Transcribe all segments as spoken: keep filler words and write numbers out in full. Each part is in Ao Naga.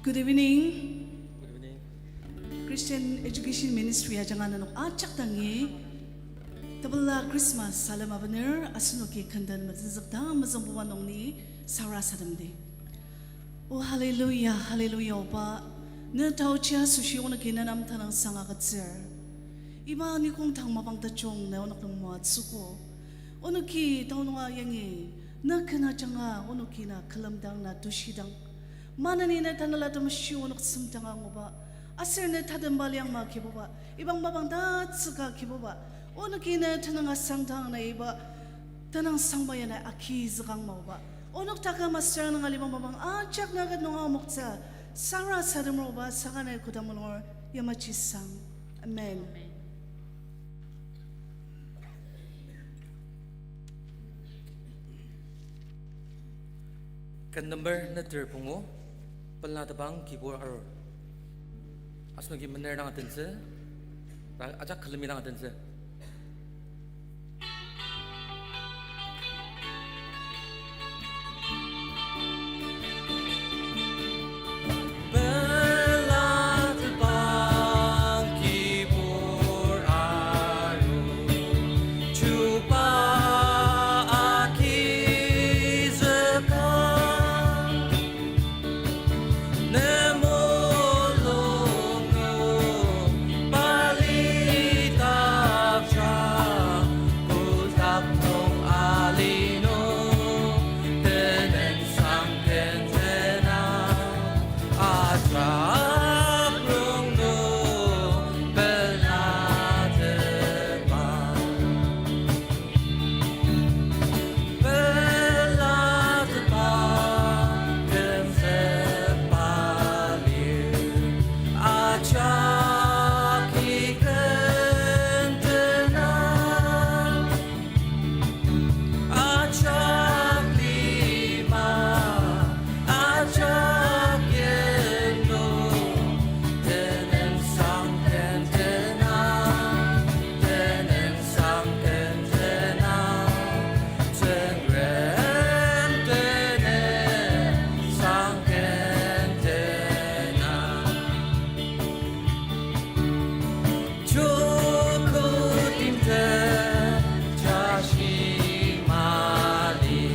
Good evening. Good evening. Christian Education Ministry ajanga nenok ajak dangi tepela Christmas salem abener asenoki kenden metsüzükdang mezüngbuba nung ni sarasademdi. O hallelujah, hallelujah, Oba, ne taochi asoshi onoki ne nem tenüngsang agütsür. Iba nikong tang mapang tajung ne onok nem moatsüogo. Onoki tao nunga yangi, ne ken ajanga onoki na külemdang na tushidang. Maneni ne Tanela Temeshi onok semdang anguba. Aser ne tatemba liangma Kibuba, ibang mapang tatsüka Kibuba, onoki ne tenüngsang dang na iba tenüngsangba ya na akizükang maoba. Onok taküm aser nanga libang mapang ajak na ket nunga omoktsü sarasadem aruba saka ne kodang mulungur yamaji sang. Amen. Ken number neter pungu, Pelatepang Kibur Arur. Asenoki mener dang atentsü, ta ajak külemi dang atentsü. Pelatepang kibur arur, chuba agizüka. Ne mulung nung palitepja, kotak nung ali nung tenüngsang ken tena, ajak rongnung pelatepang. Pelatepang kenzüba lir, ajaki ken tena, ajak lima, ajak yendo, tenüngsang ken tena, tenüngsang ken tena, Tsüngrem tenüngsang ken tena. Joko timtem jashi mali,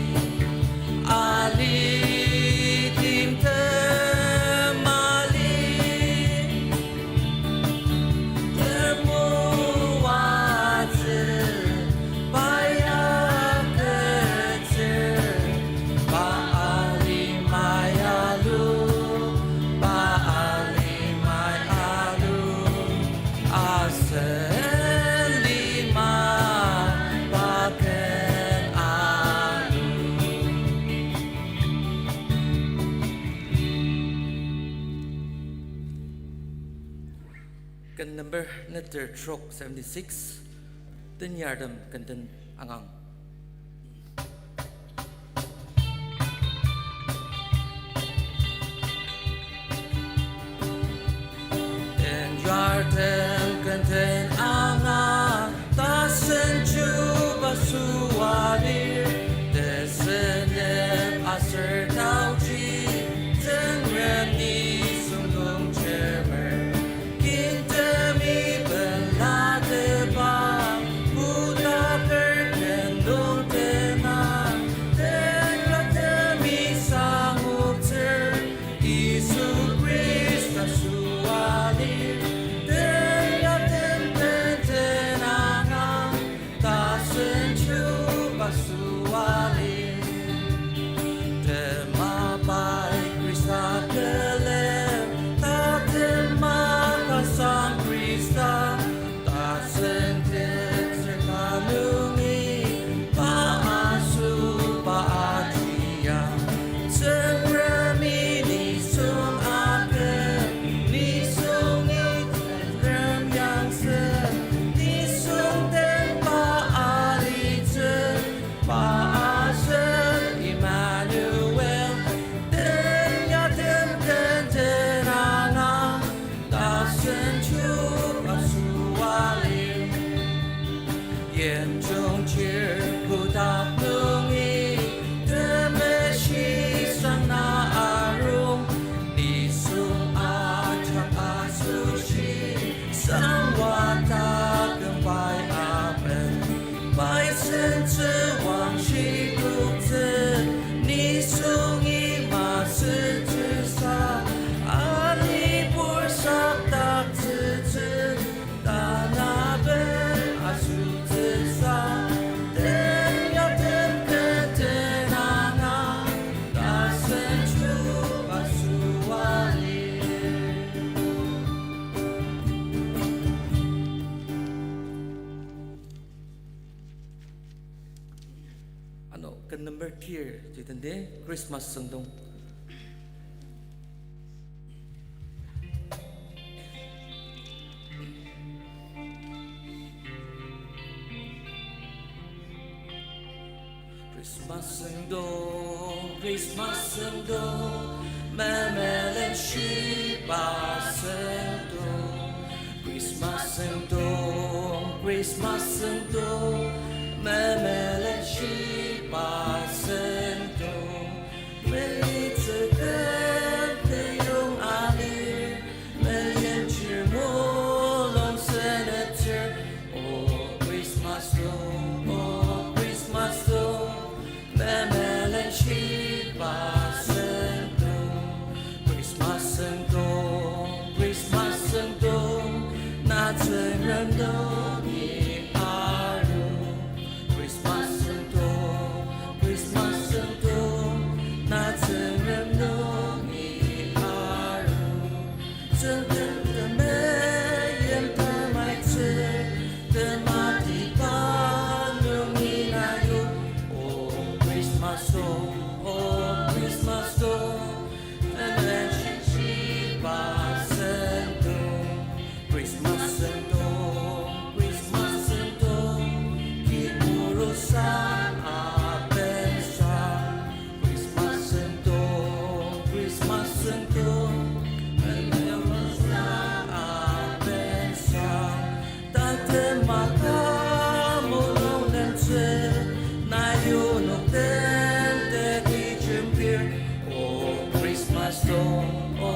ali timtem mali. Temoatsü pa ya ketsür, pa alimai alu, pa alimai alu, asen lima pa ken alu. Ken number neter trok seventy-six, Tenyartem Kenten Angang. Tenyartem Kenten Angang, tasen chuba süa lir, tesünep aser taochi, Tsüngrem nisung longjemer. Kintemi pelatepang, kotaker ken nung tena, tena temi sangoktsür, Yisu Khrista süa lir, Tenyartem Kenten Angang, tasen chuba süa lir. Tema pai Khrista külem, tatema kasang Khrista, tasen tetsür ka nungi, pa asüba ajiang, Tsüngremi nisung aken, nisungi Tsüngrem yangsen, nisung den pa alitsü, pa asen Emmanuel, Tenyartem Kenten Angang, tasen chuba süa lir. Yimjung chir kotak nungi, temeshi sang na arung, nisung Ken number tir ji tenti, Christmas sentong. Christmas sentong, Christmas sentong, memelen shiba sentong. Christmas sentong, Christmas sentong, memelen shiba sentong. Melitsü ken teyong alir, melenchir mulung seneter. O Christmas song, o Christmas song, memelen shiba sentong. Christmas sentong, Christmas sentong, na Tsüngrem nungi aru. Christmas sentong, Christmas sentong, na Tsüngrem nungi aru. Tsüngrem temeim temaitsü, tematiba nungi na yu. O Christmas song, o Christmas song, memelen shiba sentong. Christmas sentong, Christmas sentong, kiburusa apensa. Christmas sentong, Christmas sentong, kiburusa apensa. Tatem maka mulung nemtsü, na yunok den teti jembir. O Christmas song, o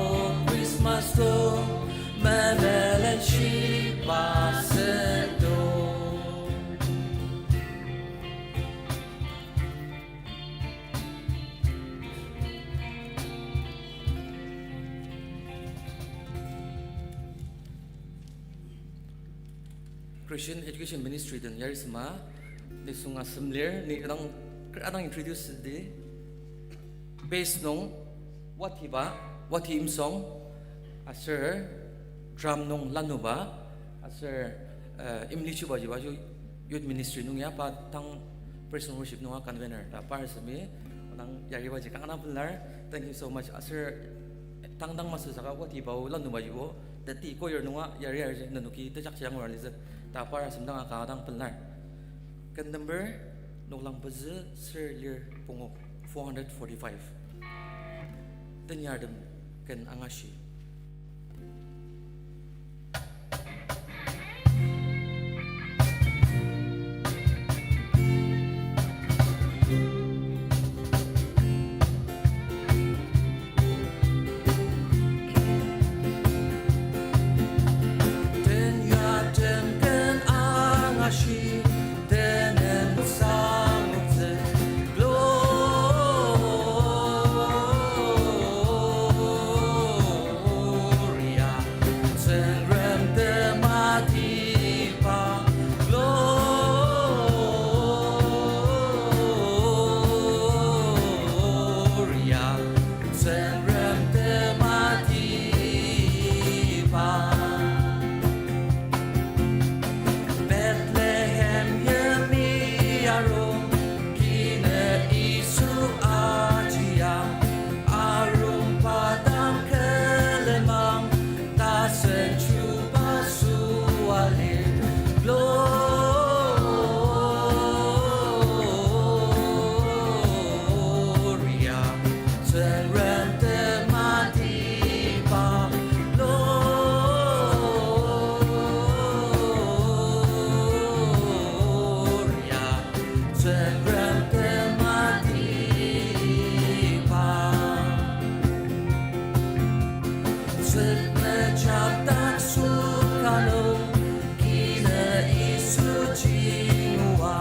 Christmas song, memelen shiba sentong. Christian Education Ministry den yarisema, nisung asem lir, ni adang, adang introduce di. Bass nung, watiba, wati imsong, aser drum nung lanuba, aser, eh, imlichuba jiba ju youth ministry nung ya pa tang praise and worship nunga convener ta par asemi, nang yaribaji kanga pelar. Thank you so much. Aser tang dang masü saka watiba o lanuba jibo, teti choir nunga yari yari nenoki tejakji angur alitsü ta par asem dang aka dang pelar. Ken number noklang pezü ser lir pungu, four hundred forty-five. Tenyartem ken angashi. Tenyartem ken angashi, tenen sangutsü, Gloria. Tsüngrem tematiba, Gloria, Tsüngrem tematiba. Bethlehem yimi aru, kine Yisu ajia, arungba dang külemang, tasen chuba süa lir. Gloria, Tsüngrem tematiba, Gloria, Tsüngrem tematiba. Sükmejak dak süka nung, kine Yisu jingua,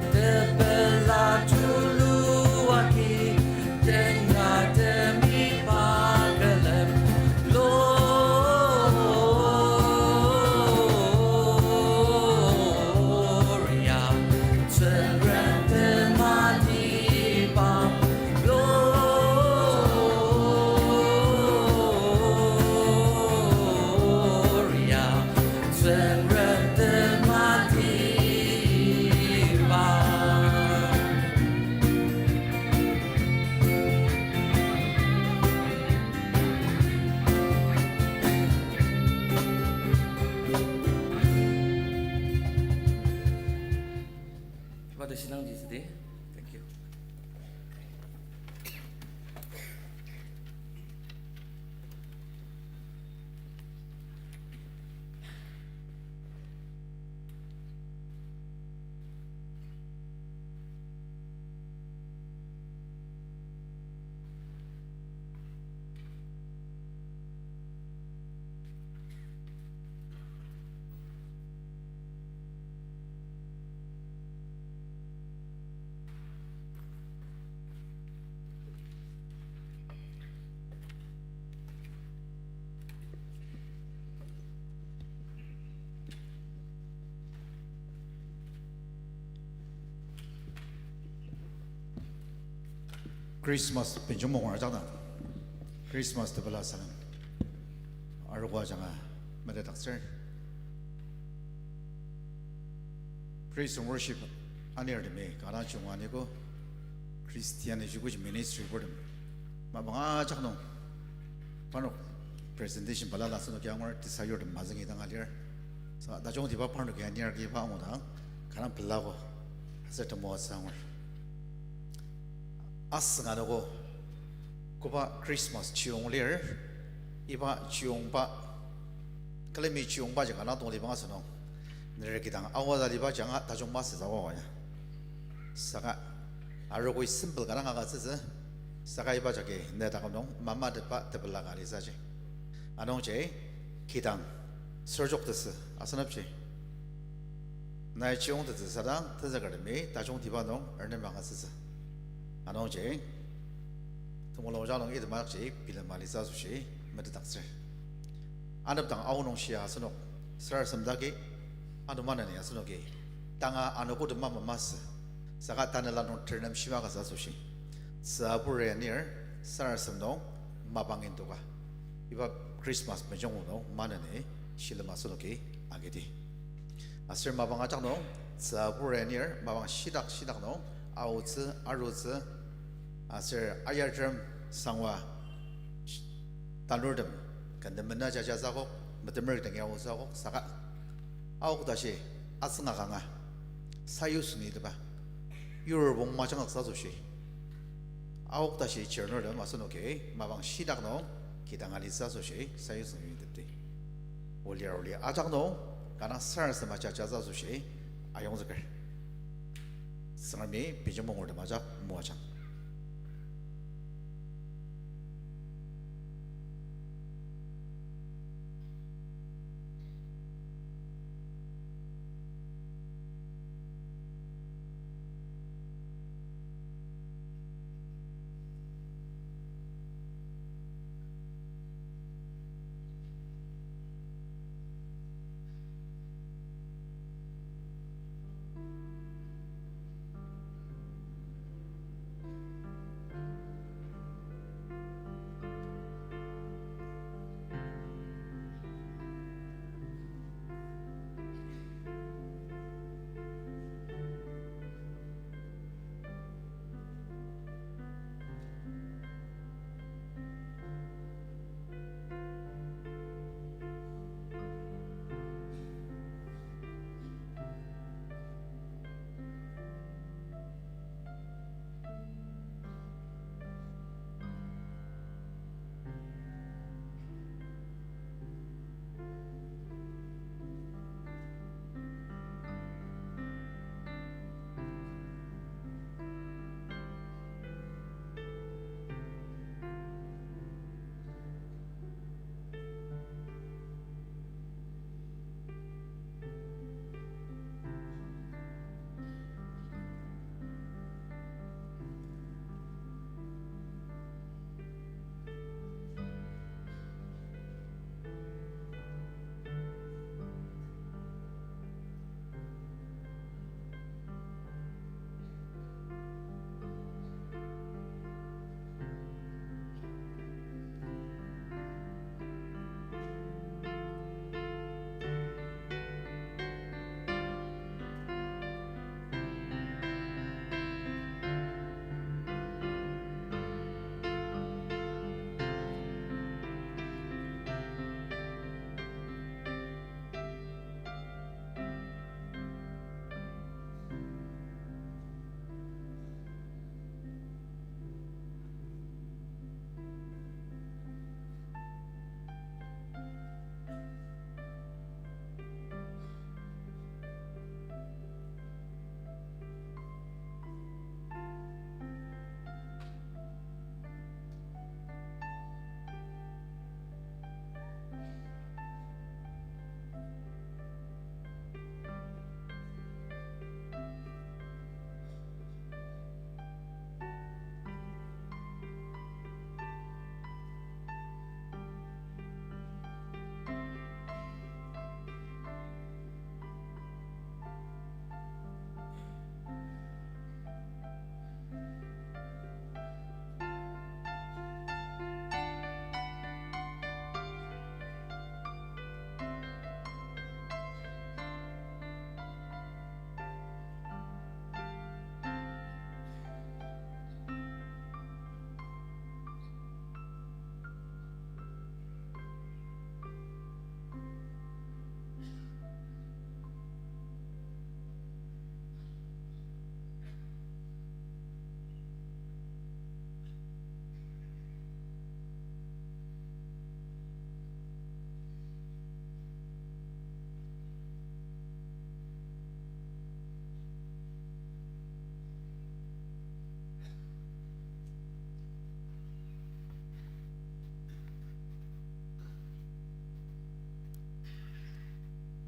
tepela tulu agi, tenyartemi pa külem. Gloria, Tsüngrem tematiba, Gloria, Tsüngrem temati Shinangji südi. Thank you. Christmas benjong mongor ajak dang, Christmas tepela salem arogo ajanga metetdaktsür. Praise and worship anirtemi kanga chiyonga aniko, Christian Education Ministry purtem mapang ajak nung parnok presentation balala asenoki angur, tesayurtem mazüngi danga lir. Sa tajungtiba parnoki anir agi iba angudang kanga pelago aser temoatsü angur. Asünga noko, koba Christmas chiyong lir, iba chiyongba, külemi chiyongbaji kanga tongtibang asünung, neri kidang aoa alibaji anga tajung masü saka ya. Saka arogoi simple kanga agütsütsü, saka iba jagi ne taküm nung mamatepba tepela ka lisaji. Anungji kidang sürjok tesü asenapji nai chiyong tetsü sadang tenzükertemi tajungtiba nung ernem agütsütsü. Anungji temulung ojang nung item ajakji bilema litsü asoshi metetdaktsür. Anepdang aonung shia asenok sarasadem dagi, ano maneni asenoki tanga anogo tema mamasü, saka tanela nung ternem shima agütsü asoshi, tsüburi anir sarasadem nung mapang indoka, iba Christmas mejungu nung maneni shilem asenoki agidi. Aser mapang ajak nung tsüburi anir mapang shidak shidak nung aotsü, arutsü, aser ayartem sangwa tanurtem, kü nemena jaja akok, metemer tengi aotsü akok, saka aok tashi atsünga kanga sayusenitepa yur bong majangaktsü asoshi, aok tashi chirnurtem asenoki mapang shidak nung kidang alitsü asoshi sayuseni tepdi. Olir oli ajak nung kanga sarasadema jaja asoshi ayongzüker. Tsüngremi benjong mongortem ajak moajang.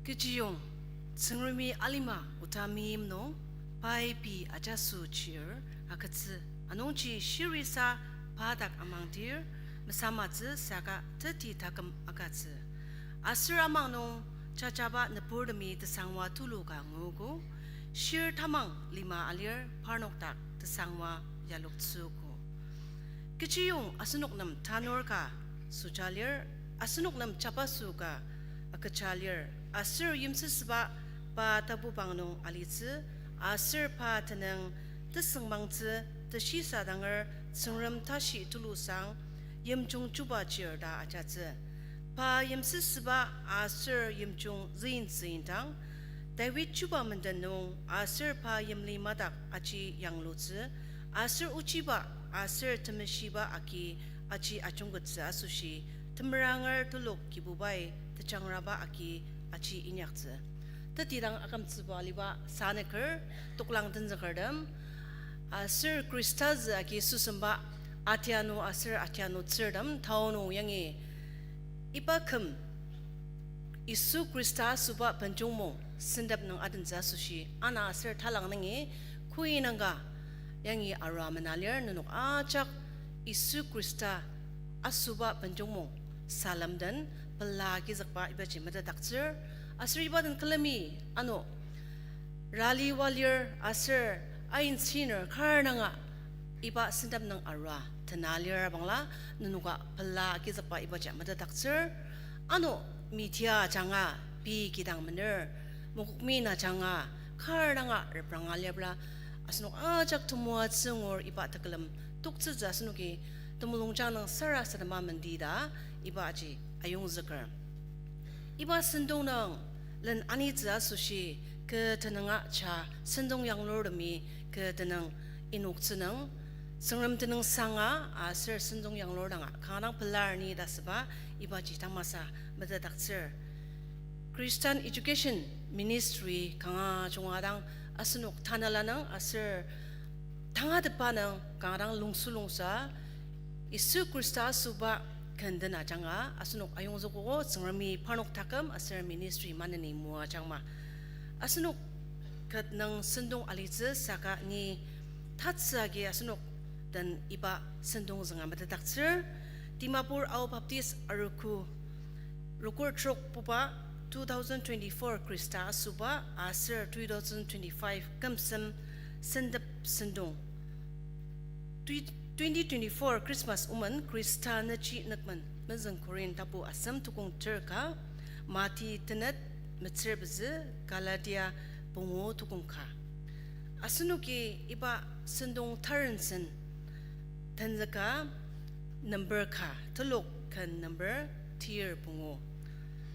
Kechiyong, Tsüngremi alima oda meim nung, pai pei ajaso chir agütsü, anungji shirisa pa dak amangdir, mesamatsü saka teti taküm agütsü. Aser amang nung jajaba nüburtemi tesangwa tulu ka nguogo, shir tamang lima alir parnok dak tesangwa yaloktsüogo. Kechiyong asenok nem tanur ka süja lir, asenok nem jabaso ka agüja lir, aser yimsüsüba pa tapubang nung alitsü, aser pa tenüng tesüngmangtsü, teshisadanger Tsüngrem tashi tulusang yimjung chuba chir ta ajatsü. Pa yimsüsüba aser yimjung züintsü indang, David chuba menden nung aser pa yimli madak aji yanglutsü, aser ochiba aser temeshiba agi aji ajungkettsü asoshi, temeranger telok Kibubai tejangraba agi aji inyaktsü. Tetidang akümtsüba aliba sanüker, toklang tenzükertem, aser Khrista zü agi süsemba atianu aser atianutsürtem tao nung yangi iba küm Yisu Khrista asüba benjongmong sentep nung adentsü asoshi, ana aser talang nungi koinangka yangi arua mena lir. Nenok ajak Yisu Khrista asüba benjongmong salem den pela agizükba ibaji metetdaktsür. Aser iba den külemi ano rally wa lir aser ain siner kar nanga iba sentep nung arua tena lir abangla nenoka pela agizükba ibaji metetdaktsür. Ano media ajanga pei kidang mener, mokokmi na ajanga kar nanga repranga liabra, asenok ajak temoatsü ngur iba tekülem toktsütsü asenoki temulungjang nung sarasadema mendi ta ibaji ayongzüker. Iba sentong nung len anitsü asoshi kü tenünga ja sentong yanglurtemi kü tenüng inoktsü nung, Tsüngrem tenüng sanga aser sentong yanglur danga kanga dang pelar ni ta süba ibaji tamasa metetdaktsür. Christian Education Ministry kanga junga dang asenok tanela nung aser tangatetba nung kanga dang lungsu lungsa Yisu Khrista asüba kenden ajanga asenok ayongzükogo. Tsüngremi parnok taküm aser ministry maneni moajangma. Asenok ket nung sentong alitsü saka ni tatsü agi asenok den iba sentong zünga metetdaktsür. Dimapur Ao Baptist Arogo rokür trok puba two thousand twenty-four Khrista asüba aser two thousand twenty-five kümsem sentep sentong. Twi-, twenty twenty-four Christmas omen Khrista nüchi nükmen mezüng Korin tapu asem tukong ter ka, Mati tenet metsür pezü, Galatia pungu tukong ka. Asenoki iba sentong tarensen tenzüka number ka, telok ken number tir pungu.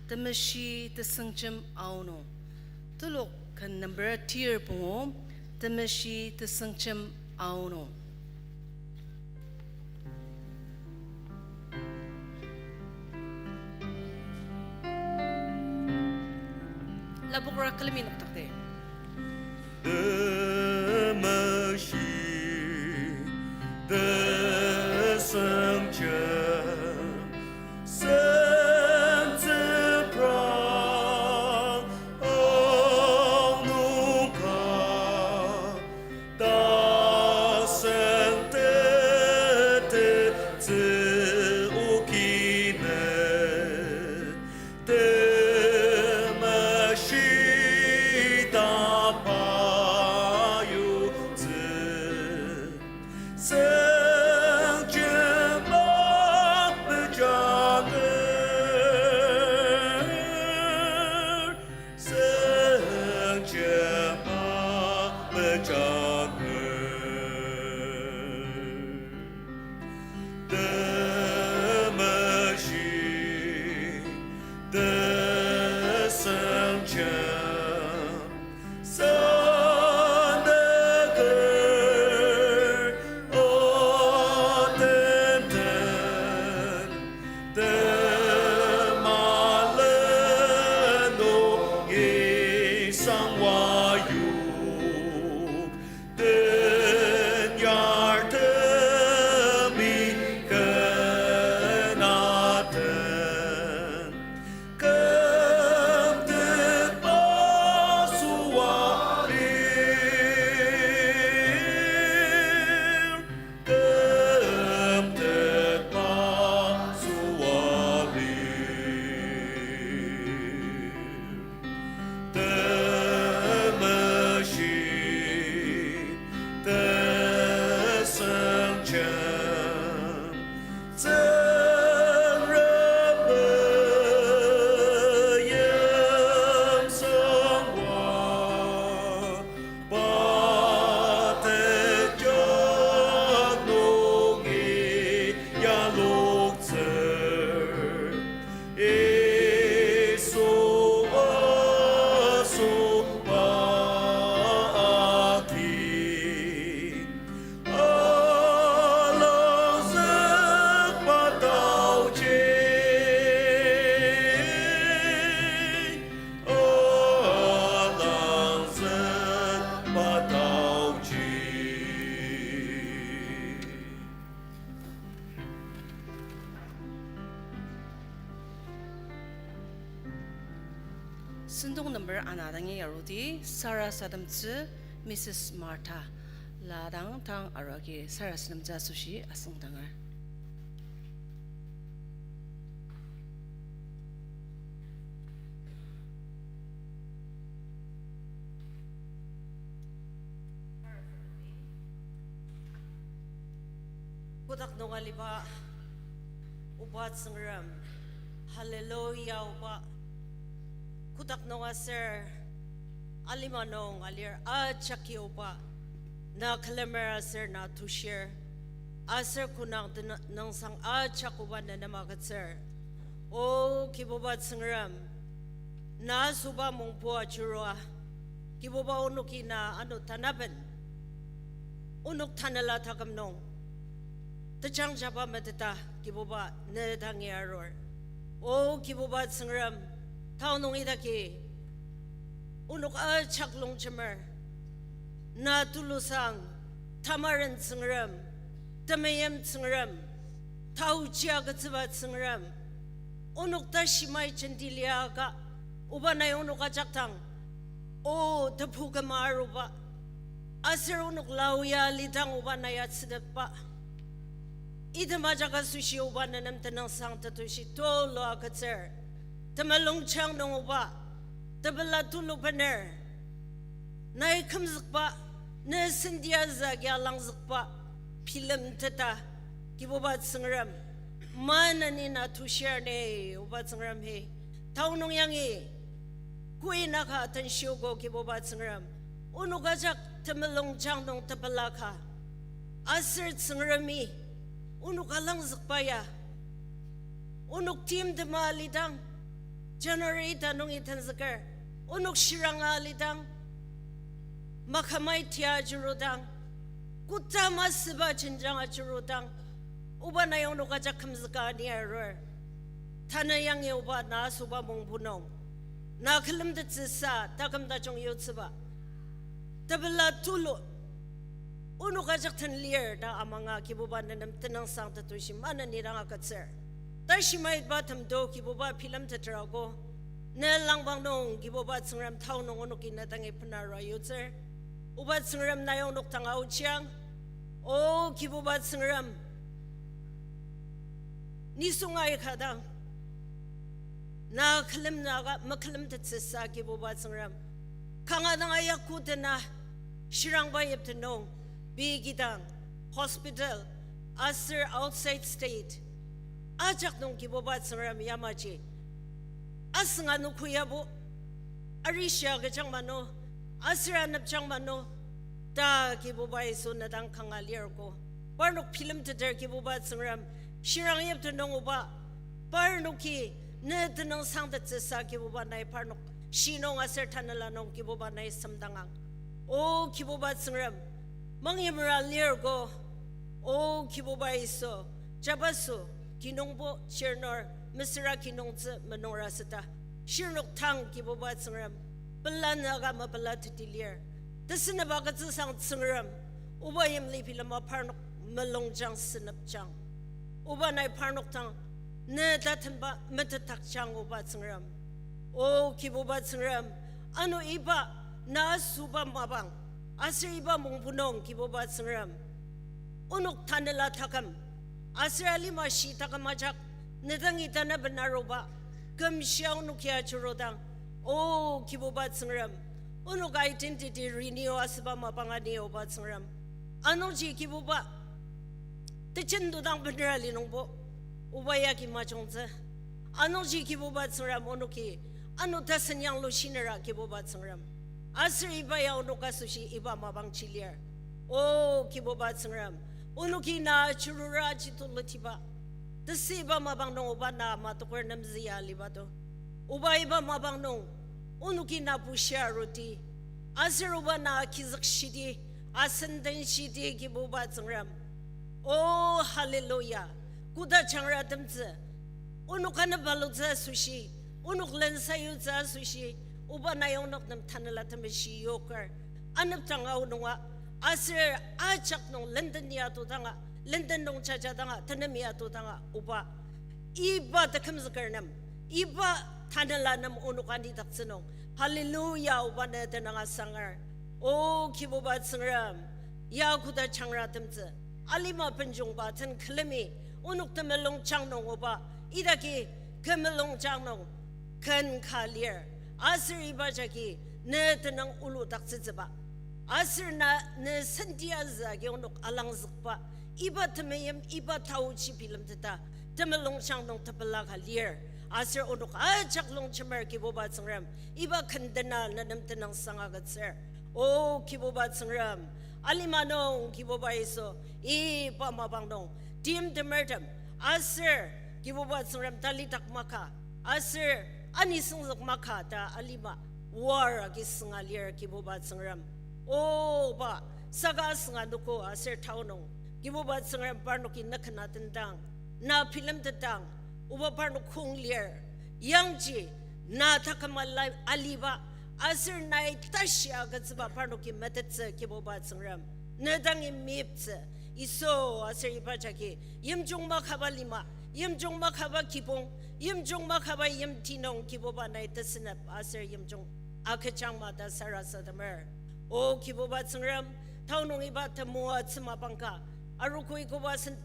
Temeshi tesüngjem aonung. Telok ken number tir pungu, temeshi tesüngjem aonung. Lapokra külemi noktakte. Temeshi tesüngjem sentsüprang aonung ka, tasen tetezü oki ne temeshi ta pa yutsü. Sengjema mejanger, sengjema mejanger. Temeshi tesüngjem sendeker, o tenten temalen nung isangwa yok. Sentong number ana dangi arudi sarasademtsü Missus Martha la dang tang arua agi sarasademtsü asoshi asüngdanger. Kotak nung aliba Oba Tsüngrem, hallelujah Oba. Kotak nung aser alima nung alir ajaki Oba, na külemer aser na tushir, aser konang tena-, nüngsang ajak Oba nenem agütsür. O Kibuba Tsüngrem, na asoba mungbu ajurua, Kibuba onoki na ano tanaben onok tanela taküm nung tejangjaba meteta Kibuba ne dangi arur. O Kibuba Tsüngrem, tao nung idaki onok ajak longjemer, na tulusang tamaren Tsüngrem, temeim Tsüngrem, taochi agütsüba Tsüngrem, onok tashimai jenti liaka, Oba nai onok ajak dang, o tepu küma aruba, aser onok laoya lidang Oba nai atsütetba. Item ajak asoshi Oba nenem tenüngsang tetushi tulu agütsür. Temulungjang nung Oba, tepela tulu bener nai kümzükba, ne sentia zagi alangzükba bilemteta, Kibuba Tsüngrem, maneni na tushir ni, Oba Tsüngrem hi. Tao nung yangi, koi naka tenshiogo Kibuba Tsüngrem, onok ajak temulungjang nung tepela ka. Aser Tsüngremi onok alangzükba ya, onok timtema alidang, January ita nungi tenzüker, onok shiranga alidang, makamai tia ajurudang, koda masüba jenjang ajurudang, Oba nai onok ajak kümzüka ni arur. Tanü yangi Oba na asoba mungbu nung, na külemtettsüsa taküm tajung yutsüba tepela tulu, onok ajak den lir ta amanga Kibuba nenem tenüngsang tetushi maneni dang agütsür. Tashimai ba temdo Kibuba bilemteter ako. Ne langpang nung Kibuba Tsüngrem tao nung onoki na dangi benarua yutsür. Oba Tsüngrem nai onok dang aochiang. O Kibuba Tsüngrem, nisung aika dang na külem naka mekülemtettsüsa Kibuba Tsüngrem, kanga dang ayaku dena shirangba yipten nung, pei kidang, hospital, aser outside state ajak nung Kibuba Tsüngrem yamaji asünga noko yabo, arishia kejang mano, aser anepjang mano, ta Kibuba Yisu ne dang kanga lirko. Parnok bilemteter Kibuba Tsüngrem, shirang yipten nung Oba, parnoki ne tenüngsang tetsüsa Kibuba nai parnok shi nung aser tanela nung Kibuba nai semdangang. O Kibuba Tsüngrem, mangyimra lirko. O Kibuba Yisu, jabaso kinungbo shirnur, mesüra kinungtsü menungra süta, shirnok tang Kibuba Tsüngrem, pelanü aka mepela teti lir. Tesünep agütsüsang Tsüngrem, Oba yimli bilema parnok melungjang senepjang. Oba nai parnok dang ne tatemba metetdakjang Oba Tsüngrem. O Kibuba Tsüngrem, ano iba na asüba mapang, aser iba mungbu nung Kibuba Tsüngrem, onok tanela taküm, aser alima shi taküm ajak, ne dangi tanaben aruba, kümshia onoki ajurudang, O Kibuba Tsüngrem, onok identity renew asüba mapang ani Oba Tsüngrem. Anungji Kibuba, tejendodang benera li nungbo, Oba yagi majungtsü. Anungji Kibuba Tsüngrem onoki, ano tasen yanglu shinera Kibuba Tsüngrem. Aser iba ya onok asoshi iba mapangji lir. O Kibuba Tsüngrem, onoki na churura jitulutiba, tesüiba mapang nung Oba na matoker nemzüa liba to. Oba iba mapang nung, onoki na bushia aruti, aser Oba na kizükshidi, asen denshidi Kibuba Tsüngrem. O, hallelujah. Koda jangratemtsü, onok anepalutsü asoshi, onok lensayutsü asoshi, Oba nai onok nem tanela temeshi yoker. Anepdang aonunga, aser ajak nung lenden ya atodanga, lenden nung jajadanga, tenem ya atodanga, Oba, iba tekümzüker nem, iba tanela nem onok anidaktsü nung, Hallelujah, oba ne tenüng asanger. O Kibuba Tsüngrem, ya koda jangratemtsü, alima benjungba den külemi, onok temulung jang nung oba, idaki kü mulung jang nung ken ka lir. Aser iba jagi ne tenüng uludaktsütsüba. Aser na ne senti azü agi onok alangzükba. Iba temeim, iba taochi bilemteta, temulung jang nung tepela ka lir. Aser onok ajak longjemer Kibuba Tsüngrem, iba ken dena ne nem tenüngsang agütsür. O Kibuba Tsüngrem, alima nung Kibuba Yisu, iba mapang nung, timtemertem, aser Kibuba Tsüngrem talidak maka, aser anisüngzük maka ta alima war agi sünga lir Kibuba Tsüngrem. Oba, saka sünga anogo aser tao nung, Kibuba Tsüngrem parnoki na ken atendang, na bilemtetang, oba parnok kong lir, yangji, na taküm ala-, aliba, aser nai tashi agütsüba parnoki metettsü Kibuba Tsüngrem, ne dangi meyiptsü, Yisu, aser iba jagi, yimjung makaba lima, yimjung makaba kibong, yimjung makaba yimti nung Kibuba nai tesünep aser yimjung agüjang ma ta sarasademer. O Kibuba Tsüngrem, tao nung iba temoatsü mapang ka, arogo ikoba sen-,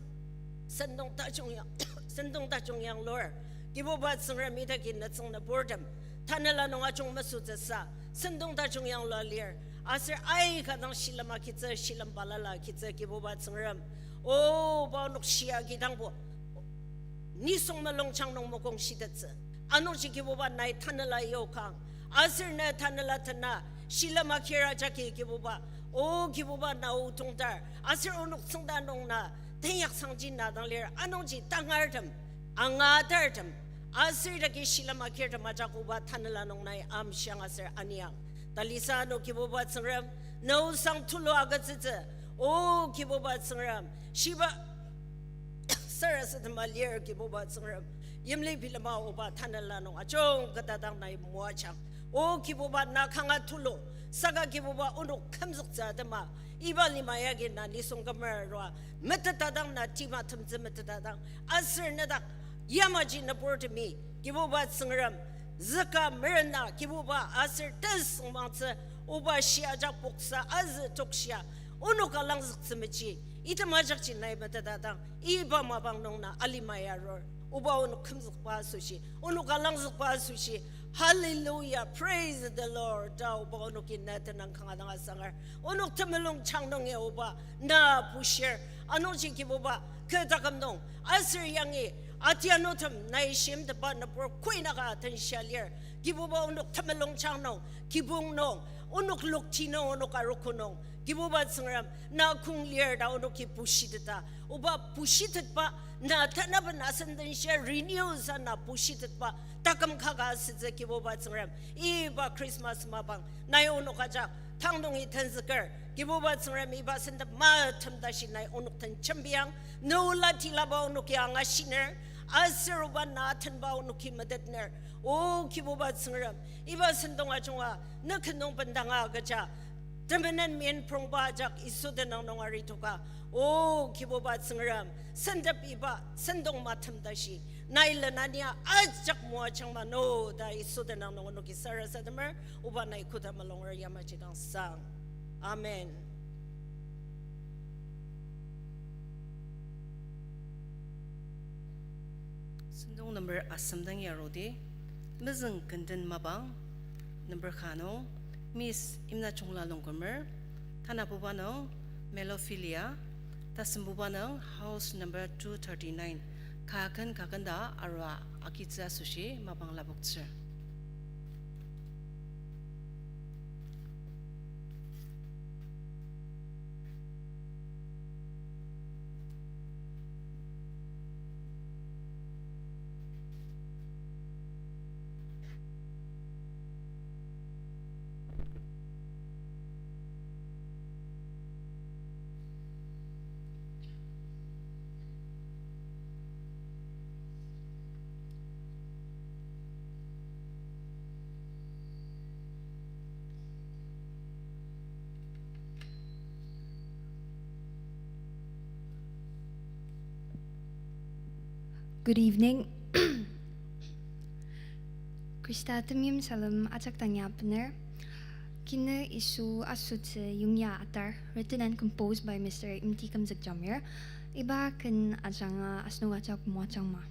sentong tajung ya-, sentong tajung yanglur. Kibuba Tsüngrem idaki nütsüng nüburtem, tanela nung ajung mesütsüsa, sentong tajung yangla lir. Aser aika dang shilem agitsü, shilem balala agitsü, Kibuba Tsüngrem. O, pa onok shia kidangbo nisung mulungjang nung mokong shitettsü. Anungji Kibuba nai tanela yokang. Aser na tanela tena, shilem akira jagi Kibuba. O Kibuba na o tongtar. Aser onok tsüngda nung na, tenyaksangji na dang lir. Anungji tangartem, angatartem, aser idaki shilem akirtem ajak oba tanela nung nai amshiang aser aniang. Talisa ano Kibuba Tsüngrem, na osang tulu agütsütsü. O Kibuba Tsüngrem, shiba sarasadema lir Kibuba Tsüngrem. Yimli bilema oba tanela nung ajung kü tatang nai moajang. O Kibuba na kanga tulu, saka Kibuba onok kümzüktsü atema, iba lima yagi na nisung kümer arua, metetdang na tima temtsü metetdang, aser nedak, yamaji nüburtemi, Kibuba Tsüngrem, züka merena, Kibuba aser tesüngmangtsü, oba shia ajak poksa, azü tokshia, onok alangzüktsü meji, item ajakji nai metetdang, iba mapang nung na alima yarur. Oba onok kümzükba asoshi, onok alangzükba asoshi. Hallelujah, praise the Lord. Ta oba onoki na tenang kanga dang asangar. Onok temulung chang nung ya oba na pushir. Anungji Kibuba kü taküm nung aser yangi atianutem nai shimteba nübur kuinaka tenshia lir. Kibuba onok temulung chang nung, kibong nung, onok lokti nung, onok arogo nung, Kibuba Tsüngrem, na kong lir ta onoki pushiteta. Oba pushitetba, na tanaben asen tenshia renew sa na pushitetba, taküm kaka asütsü Kibuba Tsüngrem. Iba Christmas mapang, nai onok ajak, tang nungi tenzüker. Kibuba Tsüngrem iba sentep matem tashi nai onok den jembiang, ne ola tilaba onoki angashiner, aser oba na tenba onoki metetner. O Kibuba Tsüngrem, iba sentong ajunga, ne ken nung bendanga agüja, temenen min prongba ajak Yisu tenüng nung aritoka. O Kibuba Tsüngrem, sentep iba sentong matem tashi, nai lenania ajak moajang ma no ta Yisu tenüng nung onoki sarasademer, oba nai koda malonger yamaji dang sang. Amen. Sentong number asem dang yarudi, mezüng kenden mapang, number ka nung, Miss Imnachungla Longkumer, tanabuba nung, Melophilia, tasembuba nung, house number two thirty-nine, kaken kakenda arua agitsü asoshi mapang lapoktsür. Good evening. Khrista temeim salem ajak dang ya bener. Kiner Yisu Asütsü Yongya Atar, written and composed by Mister Imti Kümzük Jamir. Iba ken ajanga asenok ajak moajangma.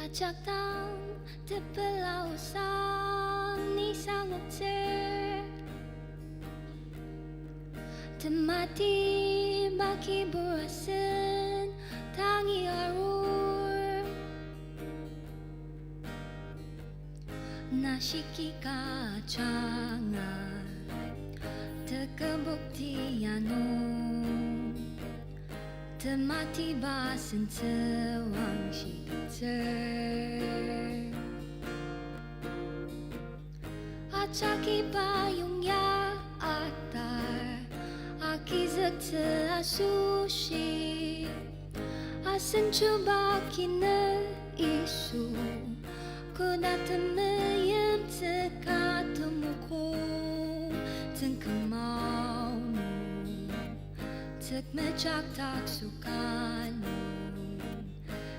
Ajak dang tepela osang ni sangoktsür, tematiba kibur asen tangi arur. Nashiki ka ajanga tekübokti ano, tematiba sentsü wangshitsür. Ajak iba Yongya Atar agizüktsü asoshi, asen chuba kiner Yisu, koda temeim tsüka temoko, tsüngkümao nung, tsükmejak taksüka nung,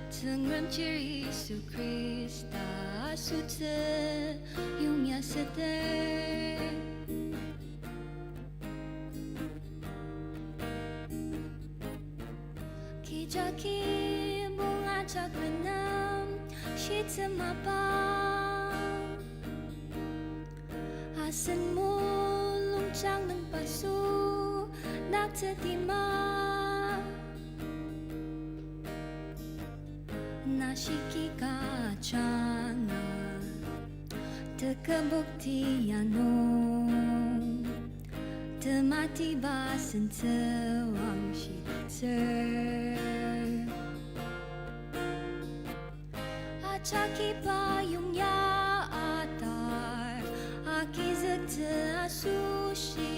Tsüngrem chir Yisu Khrista asütsü yongya süter. Kecha kibong ajak renem shitsü mapa, asen mulungjang nung pasu naktsüti ma. Nashiki ka ajanga tekübokti ano, tematiba sentsü wangshitsür. Ajak iba yongya atar agizüktsü asoshi,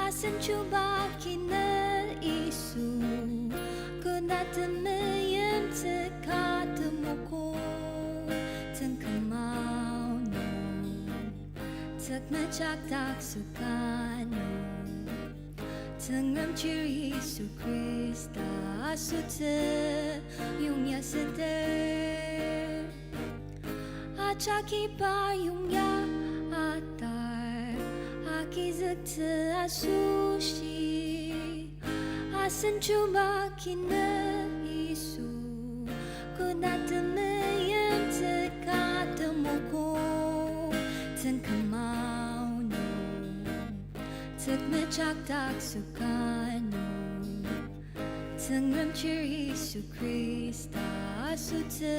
asen chuba kiner Yisu, koda temeim tsüka temoko, tsüngkümao nung, tsükmejak taksüka nung, Tsüngrem chir Yisu Khrista asütsü yongya süter. Ajak iba yongya atar agizüktsü asoshi, asen chuba kiner Yisu, koda temeim tsüka temoko, tsüngkümao nung, tsükmejak taksüka nung, Tsüngrem chir Yisu Khrista asütsü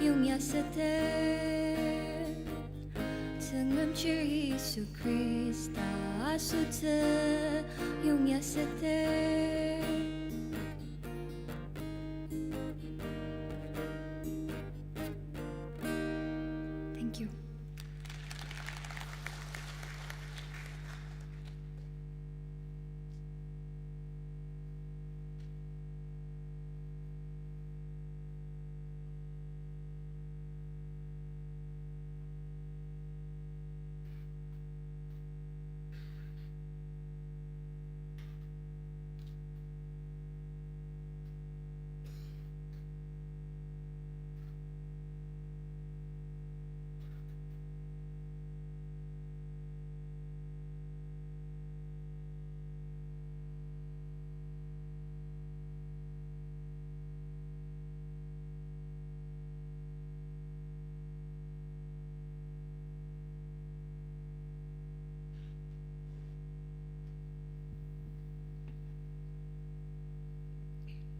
yongya süter. Tsüngrem chir Yisu Khrista asütsü yongya süter. Thank you.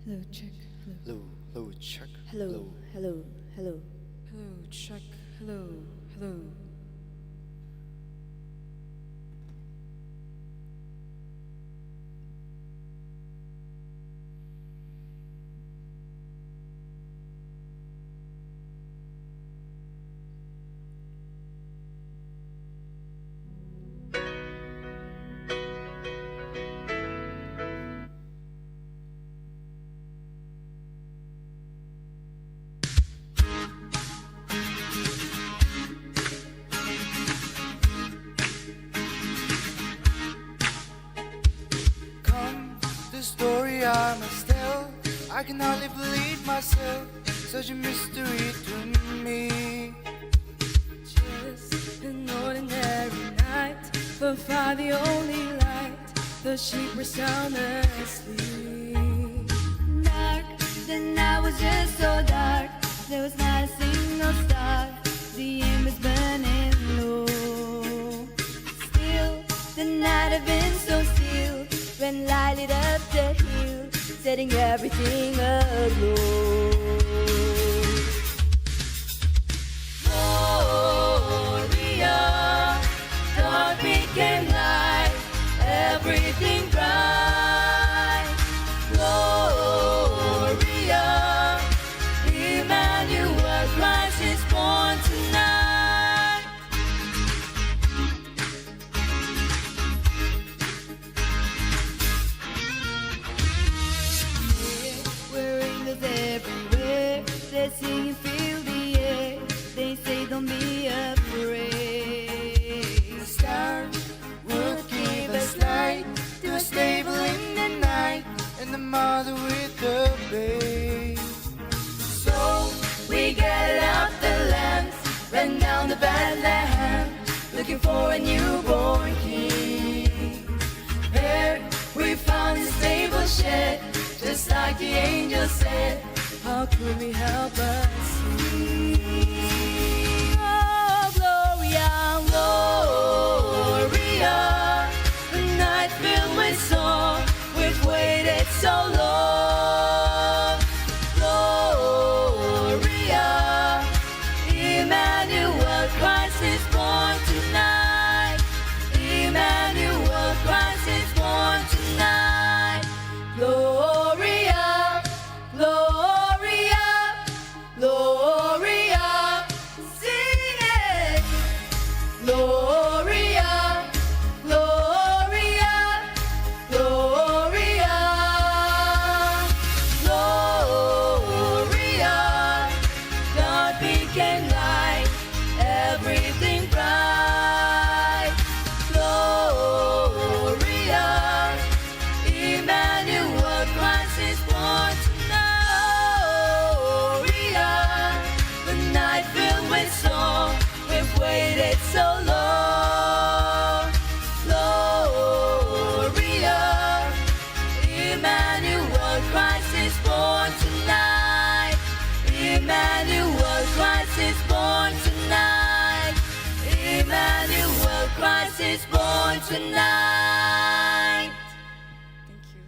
Hello, check. Hello. Hello, hello, check. Hello, hello, hello. Hello, check. Hello, hello. Come, the story I must tell. I can hardly believe myself. Such a mystery to me. Just an ordinary night, but far the only light. The sheep were sound asleep. Dark, the night was just so dark. There was not a single star. The embers burning low. Still, the night had been so still. When light lit up the hill, setting everything aglow. Gloria, dark became light, everything bright. Gloria, Emmanuel, Christ is born tonight. We're angels everywhere, they're singing, fill the air, they say, "Don't be afraid." The star would give us light to a stable in the night, and the mother with the babe. So we gathered up the lambs, ran down to Bethlehem, looking for a newborn king. There we found a stable shed, just like the angel said. How could we help but sing? Oh, Gloria, Gloria, a night filled with song, we've waited so long. Gloria, Emmanuel, Christ is born tonight. Emmanuel, Christ is born tonight. Gloria, Gloria, Gloria, sing it. Gloria, Gloria, Gloria, Gloria. God became light, everything bright. Gloria, Emmanuel, Christ is born tonight. Gloria, the night filled with song, we've waited so long. Gloria, Emmanuel, Christ is born tonight. Emmanuel, Christ is born tonight. Emmanuel, Christ is born tonight. Thank you.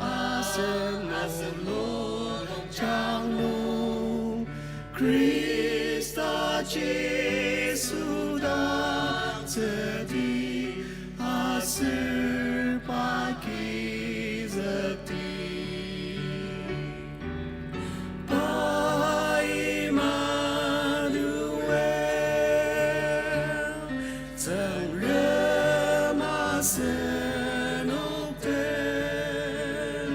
Asen asen lojang nung Khrista Jisu dang tsüdi aser pa kizükdi. Pa Emmanuel, Tsüngrem asenok den.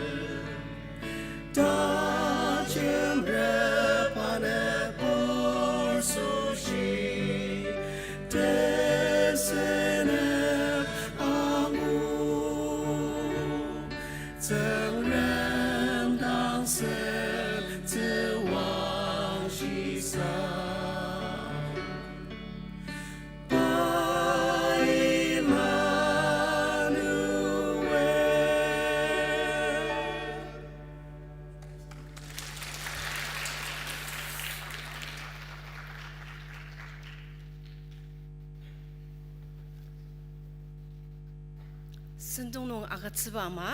Tajung repa nübur asoshi tesünep angu, Tsüngrem dang sentsüwangshisa. Pa Emmanuel. Sentong nung agütsüba ama,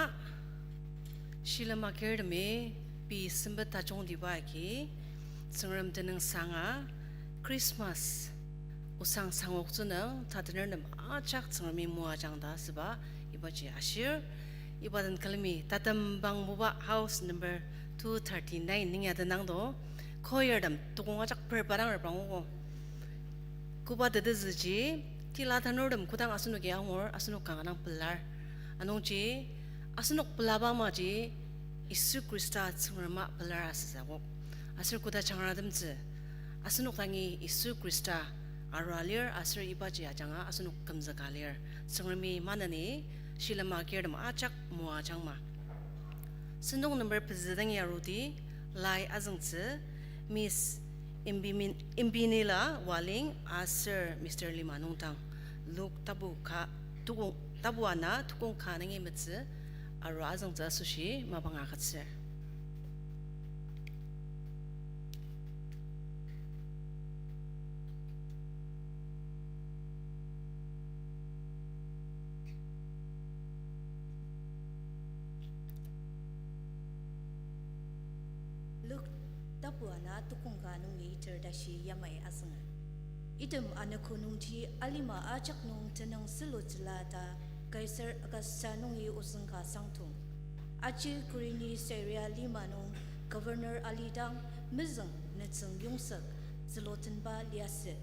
shilem agirtemi pei sempet tajungtiba agi, Tsüngrem tenüngsanga, Christmas osang sangoktsününg tatener nem ajak Tsüngremi moajang ta asüba ibaji ashir. Iba den külemi tatembangbuba house number two thirty-nine ning ya tenangdo. Choirtem tukong ajak per padang repangogo. Koba tetezüji, tila tanurtem kodang asenoki angur, asenok kanga dang pelar. Anungji, asenok pelaba amaji, Yisu Khrista Tsüngrema pelar asütsübok. Aser koda jangratemtsü, asenok dangi Yisu Khrista arua lir aser ibaji ajanga asenok kümzüka lir. Tsüngremi maneni shilem agirtem ajak moajangma. Sentong number pezü dangi arudi, lai azüngtsü, Miss Imbimin-, Imbinila Waling aser Mister Lima nungdang, Luk tapu ka, tukong, tapu ana tukong ka nungi metsü, arua azüngtsü asoshi mapang agütsür. Luk tapu ana tukong ka nungi ter tashi yamai azünger. Item anogo nungji alima ajak nung tenüng sülutsüla ta Kaisar Augusta nungi ozüng ka sangdong. Aji Kurini Syria lima nung governor alidang mezüng nütsüng yongzük zülutenba liasü.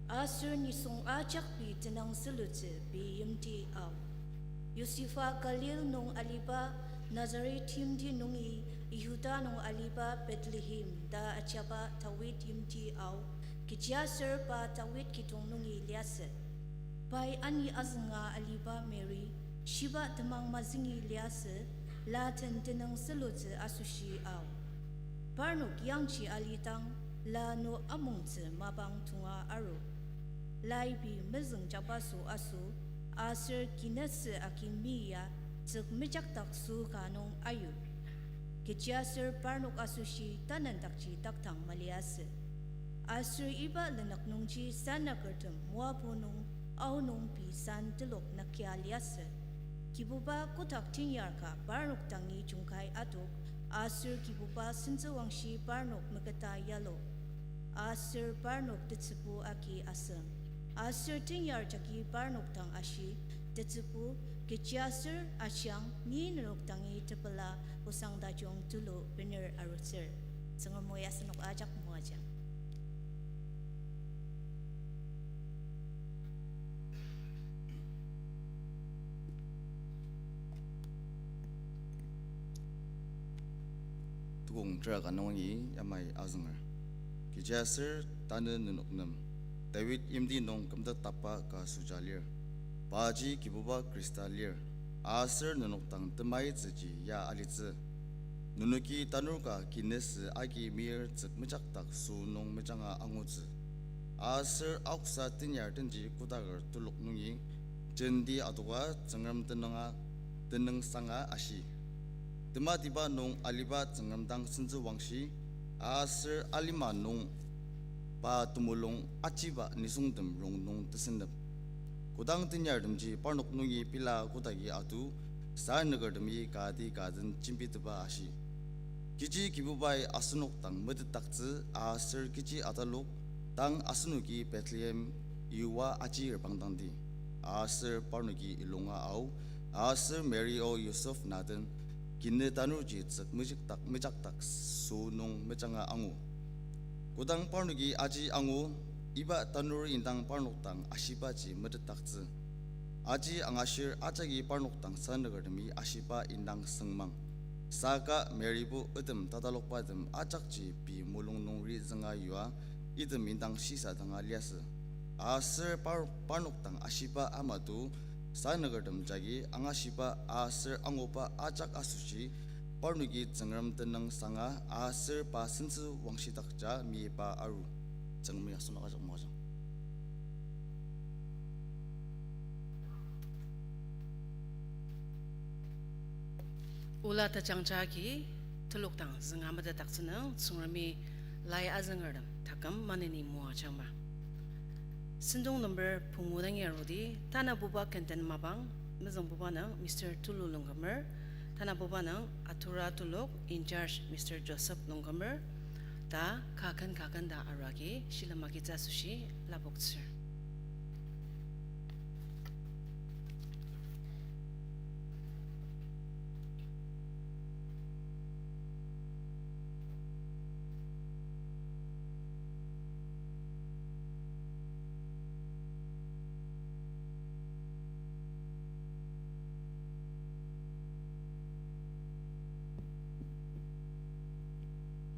Aser nisung ajak pei tenüng sülutsü pei yimti ao. Yosifa Galil nung aliba Nazaret yimti nungi Yihuda nung aliba Bethlehem ta ajaba Dawid yimti ao, kechiaser pa Dawid kidong nungi liasü. Pai ani azünga aliba Mary, shiba temang mazüngi liasü, la den tenüng sülutsü asoshi ao. Parnok yangji alidang, la no amongtsü mapang tonga aru. Lai pei mezüng jabaso aso, aser kinüsü agi mi ya tsük mejakdak sü ka nung ayu. Kechiaser parnok asoshi tanendakji takdang maliasü. Aser iba lenük nungji sanakertem moapu nung aonung pei san telok nükja liasü. Kibuba kotak tenyar ka parnok dangi jungkai adok, aser Kibuba sentsüwangshi parnok meketa yalo. Aser parnok tetsübu agi asüng. Aser tenyar jagi parnok dang ashi, tetsübu, kechiaser ajiang ni nenok dangi tepela osang tajung tulu bener arutsür. Tsüngrem o ya asenok ajak moajang. Tukong tera ka nungi yamai azünger. Kechiaser tanü nenok nem Dawid yimti nung kümtet tapa ka süja lir. Paji Kibuba Khrista lir. Aser nenok dang temaitsüji ya alitsü. Nenoki tanur ka kinüsü agi mir tsük mejakdak sü nung mejanga angutsü. Aser aoksa tenyar denji kotaker telok nungi, jenti adoka Tsüngrem tenünga, tenüngsanga ashi. Tematiba nung aliba Tsüngrem dang sentsüwangshi, aser alima nung pa temulung achiba nisungtem rongnung tesünep. Kodang tenyartemji parnok nungi pila kotagi atu, Sa nükertemi kati ka den jembitepa ashi. Kechi Kibubai asenok dang metetdaktsü aser kechi atalok dang asenoki Bethlehem yua aji reprangdangdi, aser parnoki ilunga ao, aser Mary o Yosef na den kinü tanurji tsük mejekdak mejakdak sü nung mejanga angu. Kodang parnoki aji angu, iba tanur indang parnok dang ashibaji metetdaktsü. Aji angashir ajaki parnok dang sa nükertemi ashiba indang süngmang. Saka Mary bo item tatalokba tem ajakji pei mulung nung ri zünga yua, item indang shisadanga liasü. Aser par-, parnok dang ashiba amatu, sa nükertem jagi angashiba aser anguba ajak asoshi, parnoki Tsüngrem tenüng sanga aser pa sentsü wangshidakja meyipa aru. Tsüngremi asenok ajak moajang. Ola tajangja agi telok dang zünga metetdaktsününg Tsüngremi lai azüngertem taküm maneni moajangma. Sentong number pungu dangi arudi, tanabuba kenten mapang, mezüngbuba nung Mister Tulu Longkumer, tanabuba nung Atura Tulok in charge Mister Joseph Longkumer, ta kaken kaken ta arua agi shilem agitsü asoshi lapoktsür.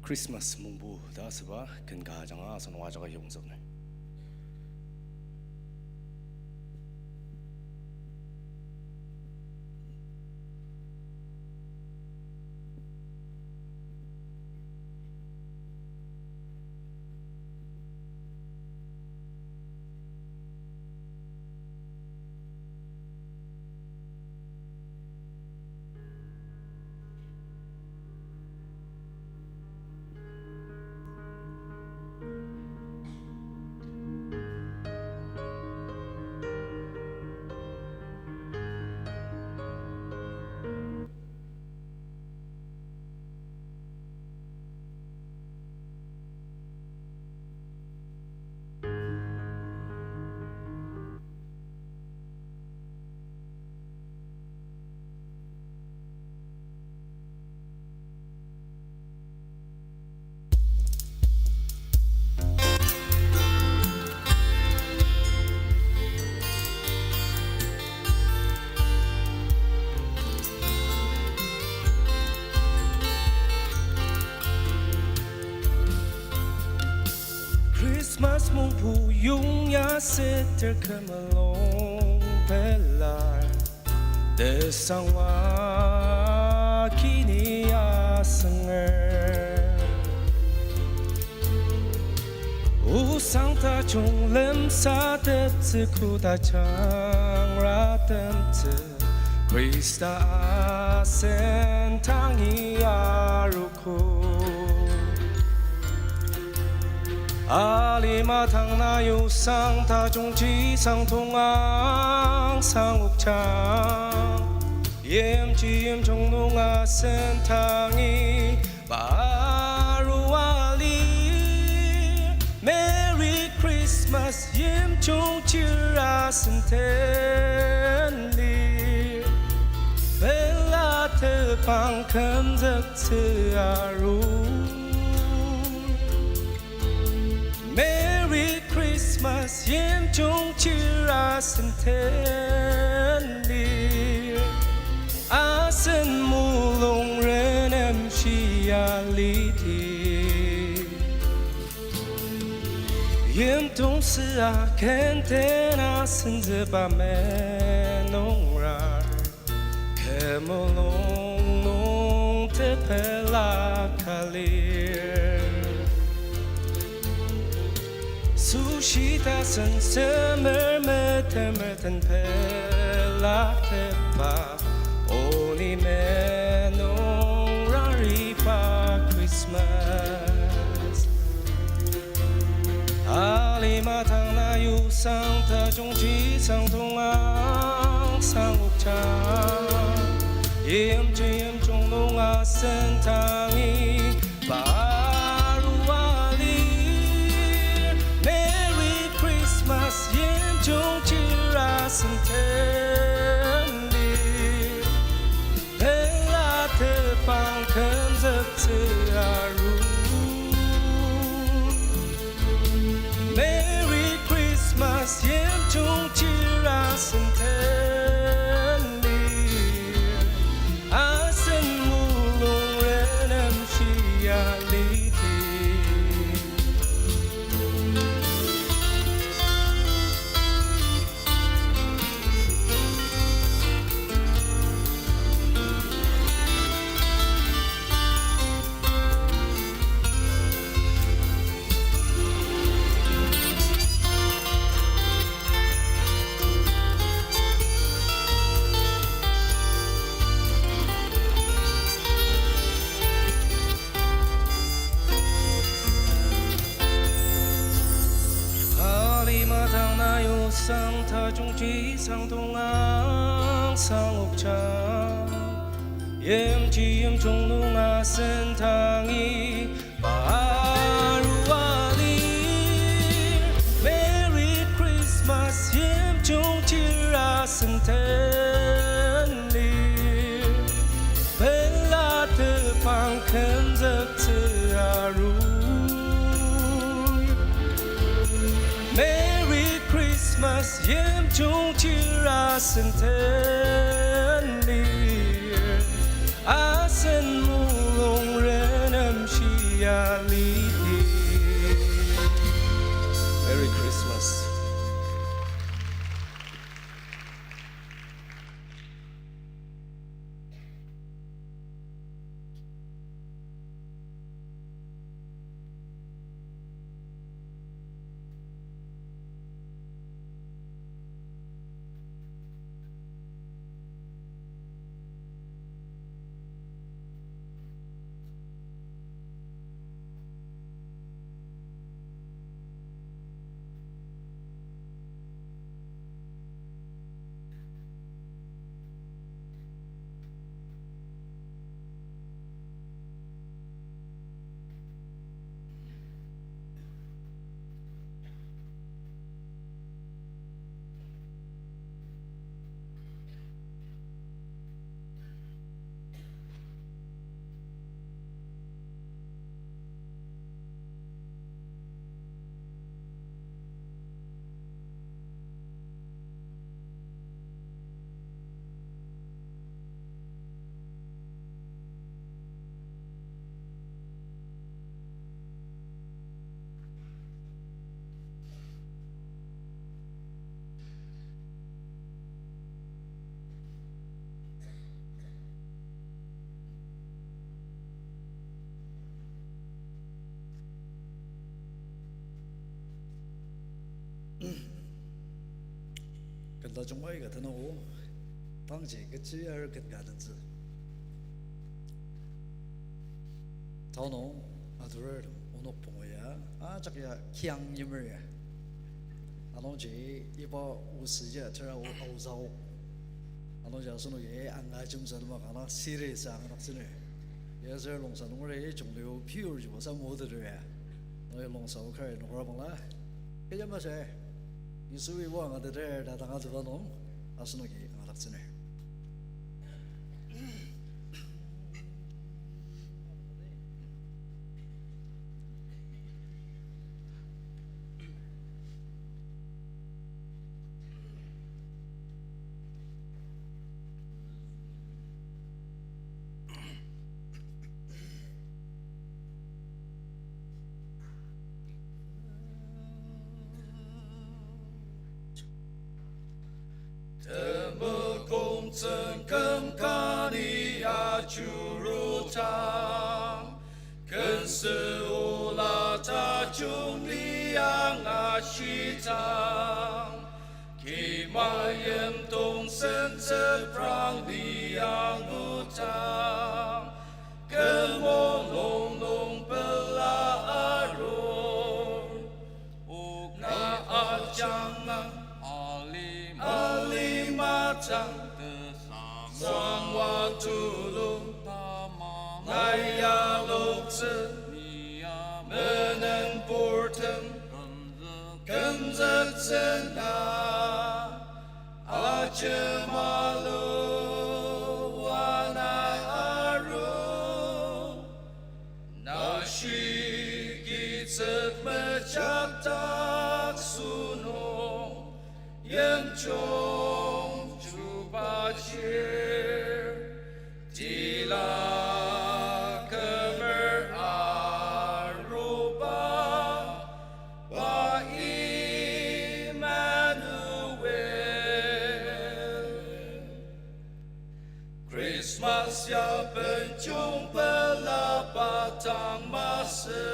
Christmas mungbu ta asüba ken ka ajanga asenok ajak ayongzükner. Christmas mungpu yongya seter kü melong pelar, tesangwa kini asünger. Osang tajung lemsateptsü koda jangratemtsü, Khrista asen tangi aru ko. Alima tang na yusang tajungji sang tongang sang okjang. Yimji yimjung nung asen tangi paru ali. Merry Christmas yimjung chir asen tenli. Pela tepang kümzüktsü aru. Merry Christmas yimjung chir asen tenli. Asen mulung renem shia liti. Yimtong süa kenten asen züba menungrar. Kü mulung nung tepela kalir. Sushi tasen semer metemer ten pela tepa. Oni menungrariba Christmas. Alima tang na yusang tajungji sang tongang sang okjang. Yimji yimjung nung asen tangi, pa arua lir. Merry Christmas, yimjung chir asen tenlir. Pela tepang kümzüktsü aru. Merry Christmas, yimjung chir asen tenlir. Asen mulung renemshia lidi. Alima dang na yosang tajungji sangdong angsang okja. Yimji yimjung nung asen tangi, pa arua lir. Merry Christmas, yimjung chir asen tenlir. Pela tepang kümzüktsü aru. Merry Christmas, yimjung chir asen tenlir. Asen mulung renemshia lidi. Merry Christmas. Ken tajung aika tenüo, tangji kechi ar ken ka tentsü. Tanü, aturertem onok pungu ya, ajak ya kiang yimer ya. Anungji iba oshi ya tera o-, aozao. Anungji asenoki angajemsa tema kanga serious angadaktsüner. Yaser longsa nungeri chunglio pure jibo sa moteter ya. Nai longsa o kari nokra bangla. Kecha masü, Yisui wa angateter ta tanga teba nung, asenoki angadaktsüner. Temulkong tsüngküm kani achurutang, kensü ola tajung liang ashitang, kima yimdong sentsü prang liang lutang, kü mulung nung pela arur. O na ajanga alim, alim ajang tesang, sangwa tu na, ajemalu wana aru, nashi kitsük mejak dak sünung, yimjung chuba chir, tila kümer aruba, pa Emmanuel. Christmas ya benjung pelaba tang masü,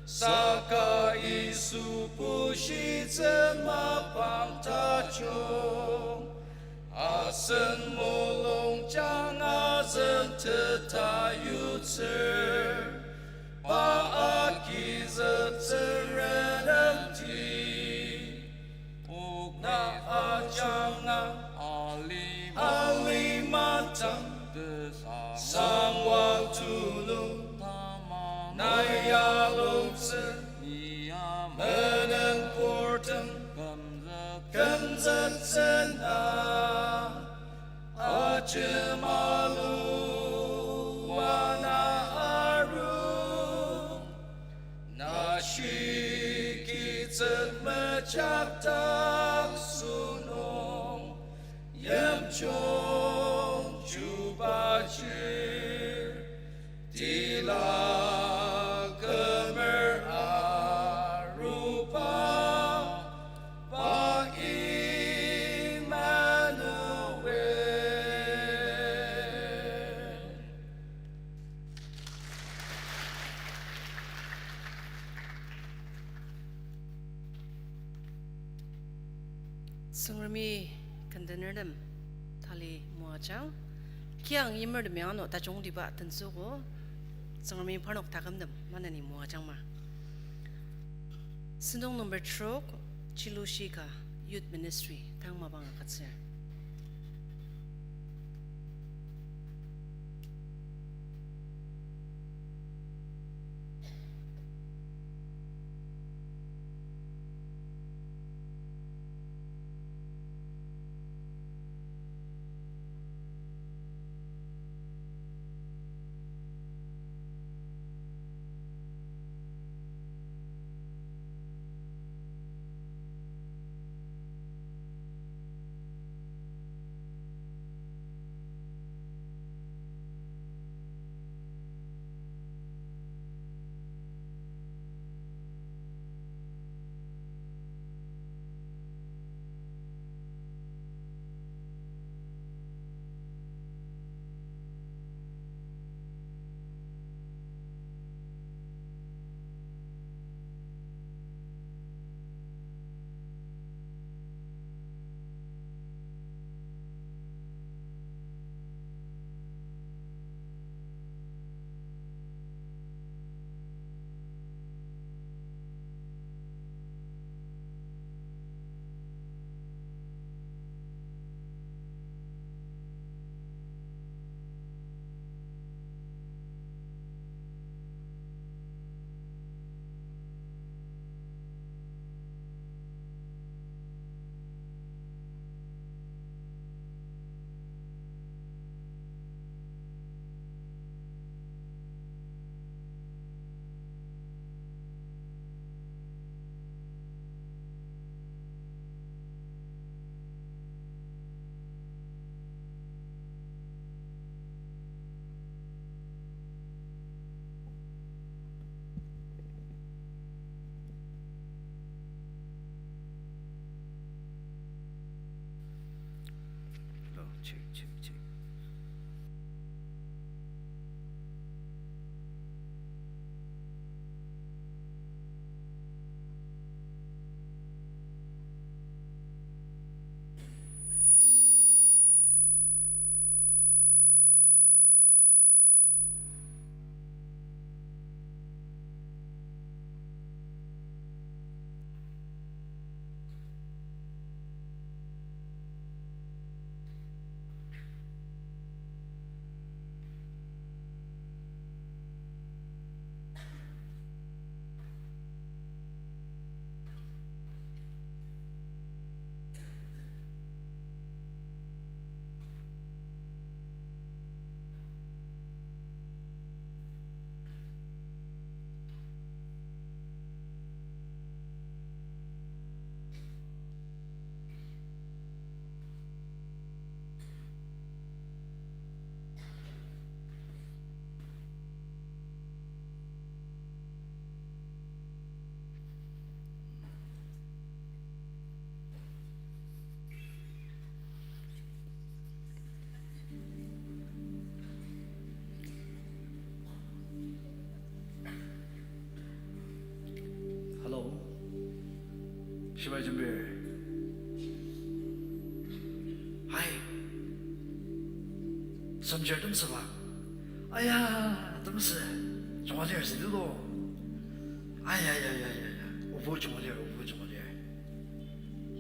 saka Yisu bushitsü mapang tajung. Asen mulungjang asen teta yutsür, pa agizük Tsüngrem nemti. Okna ajanga alima tang, tesangwa tulu tamang nai aloktsü, ni ya menen portem kümzüktsüna. Ajemalu wana aru, nashi kitsük mejak dak sünung, yimjung chuba chir, tila kümer aruba, pa Emmanuel. Tsüngremi kendenertem tali moajang. Kiang yimertemi ano tajungtiba tenzüogo. Tsüngremi parnok takümtem maneni moajangma. Sentong number trok, Chilushi ka Youth Ministry, tang mapang agütsür. Hello, check, check, check. Jembir. Hai. Semjer Temsüba. Aya, Temsü. Junga lir südi lo. Aya, ya, ya, ya, ya. Obo junga lir, obo junga lir.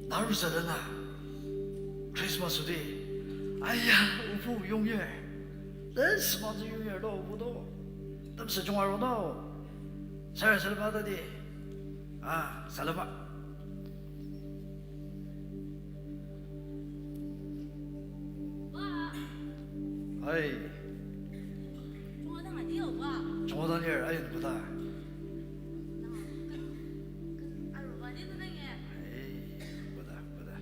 Naru sadena. Christmas odi. Aya, obo yongyer. This month yongyer to, obo to. Temsü junga ro to. Sir, salama tadi. Ah, salama. Wa. Ai. Chungdang adi o, wa. Chungdang lir, ayin koda. Na, kan, kan, aruba di tenang ya. Ai, koda, koda.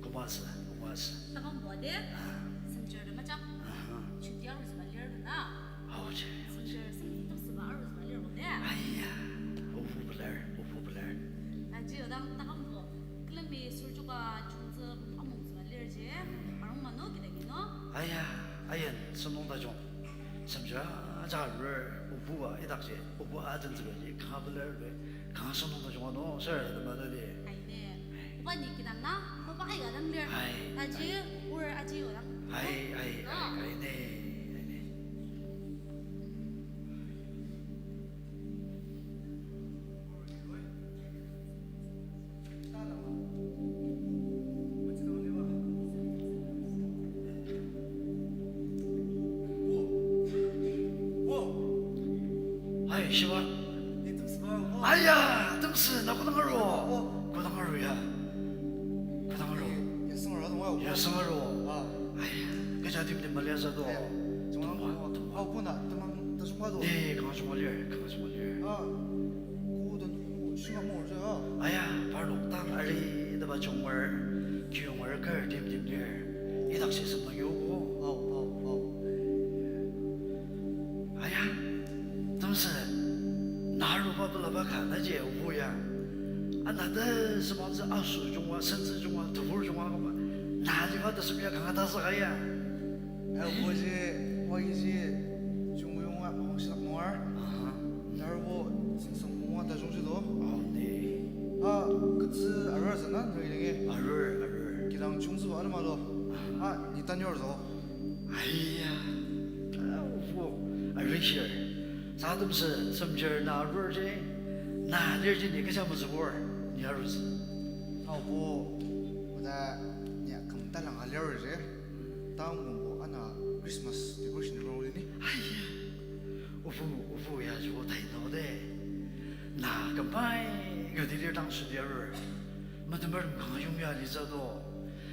Komasü, komasü. Takam bua de. Ah. Semjer de majak. Aha. Chuti aruzüba lir na. Aoji, aoji. Semjer, sem, Temsüba aruzüba lir bua de. Aiya, obu pelar, obu pelar. Aji odang takam bo. Külemi surjuka chungtsü amongtsüba lir ji. Arung mano kidagi no. Aiya, ayin, sentong tajung. Semja, ja, rur, obu a, idakji, obu a, atentsübaji, kanga pelar, kanga sentong tajung ano, sir, tema tadi. Aine. Oba ni kidang na, oba kai gadang lir. Ai, aji, ai. Ur aji odang. Ai, ai, ai, ai, ne, ai, ne. Hai, Shiba. Aya, Temsü, na kodang aru? Kodang aru ya? Kodang aru? Yaseng aru. Aya, kecha timtem mali asa do. Tongwa, tongwa. Ni, kanga junga lir, kanga junga lir. Aya, parnok dang ari, taba junger, kiyonger kar timtem lir. Idakji sema yogo. Aya, Temsü, na aruba pelaba ka, naji obu ya. Ana ta semangtsü aso junga, sentsü junga, tebur junga kaba. Na aliba tesem ya kanga tasaka ya. Ai, obuji, wagiji, jungyunga mapang shilak nunger. Aha. Narubo, sengseng munga tajungji do. Aoni. A, ketsü arur zana nri dangi. Arur, arur. Kidang chungtsüba alima do. Aha. A, ni tanur do. Aiya. A, obo. Arishir. Sa Temsü, semjer na arurji. Na lirji ni kecha mezübur. Ni arurtsü. Aobo. Oda, ni aküm talang alirji. Tang mungbo ana Christmas decoration rong lini. Aiya. Obu, obu ya jo tai no de. Na kümbai kati lir dang südi arur. Metemertem kanga yongya litsü do.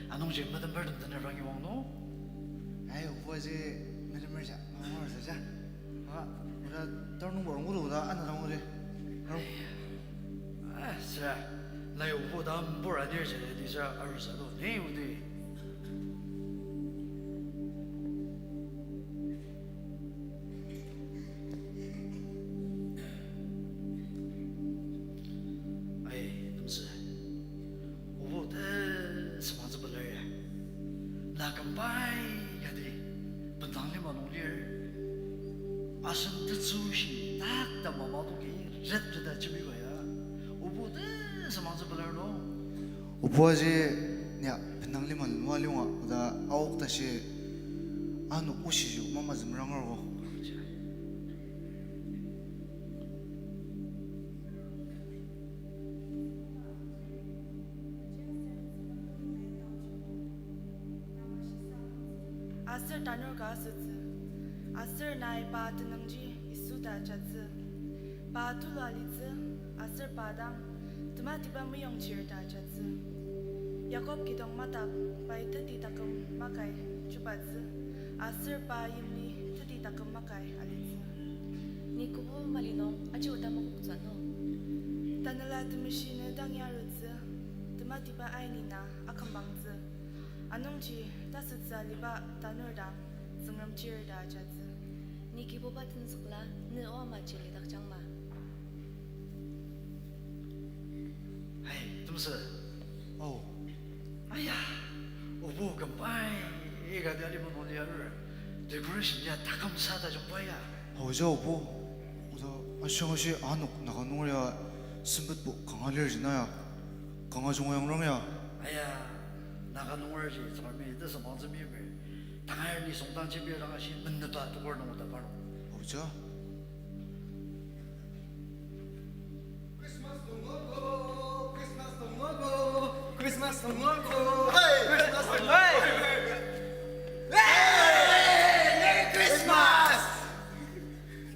Anungji metemertem tener bangi wang no. Ai, obu aji metemer ja, mangor sa ja. A, oda tarnung barong kudo oda ana dang ode. Aro. A, sir. Nai obo dang bor anir jene di sir arusado ne odi. Ai, Temsü. Obo tesüngmangtsü pelar ya. Na kümbai kati bendang lima nung lir. Asen tetsü shi tak ta mama toki ret reta jembiba ya. Obo tesüngmangtsü pelar no. Obo aji nia bendang lima nung lima liyonga oda aok tashi ano oshiju mama zümrang argo. Aser tanur ka asütsü, aser nai pa tenüngji Yisu ta ajatsü. Pa tulu alitsü, aser pa dang tematiba meyongchir ta ajatsü. Yakob kidong madak pai teti taküm makai chubatsü, aser pa yimli teti taküm makai alitsü. Ni kübok mali nung aji oda makoktsü no. Tanela Temeshi ne dang yarutsü, tematiba aini na akümbangtsü. Anungji tasütsü aliba tanur dang Tsüngrem chir ta ajatsü. Ni Kibuba tenzükla, ne o ama chili dakjangma. Hai, Temsü. Oh. Aya, obo kümbai, ika dia lima nung lia rur. Decoration ya taküm sa ta jungba ya. Oh, ja obo. Oda, ashang ashi anok naka nung ya. Sempetbo kanga lir ji na ya, kanga junga yangrang ya. Aya, Naga nunger ji Tsüngremi tesüngmangtsü meimer. Tangar nisung dang jembir dang ashi meneba tokor nung oda parnok. Oja. Christmas tongogo, Christmas tongogo, Christmas tongogo, hey, Christmas tongogo. Hey! Hey! Merry Christmas!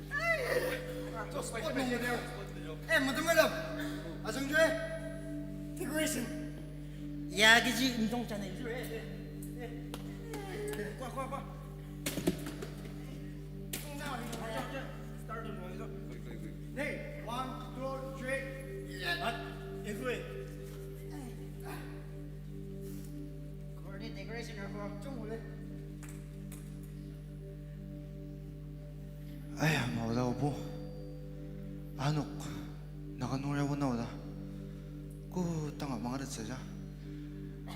Hey! Eh, mutum madam. Asang jue. Decoration. Ya, kechi imdong chana yuzure. Eh, eh, eh. Kwa, kwa, kwa. Hey, one, two, three. At, eh, kue. Kori decoration ako, chungule. Aya, maoda obo. Anok, Naga nunger ya bo na oda. Ko tanga mangatettsü ja.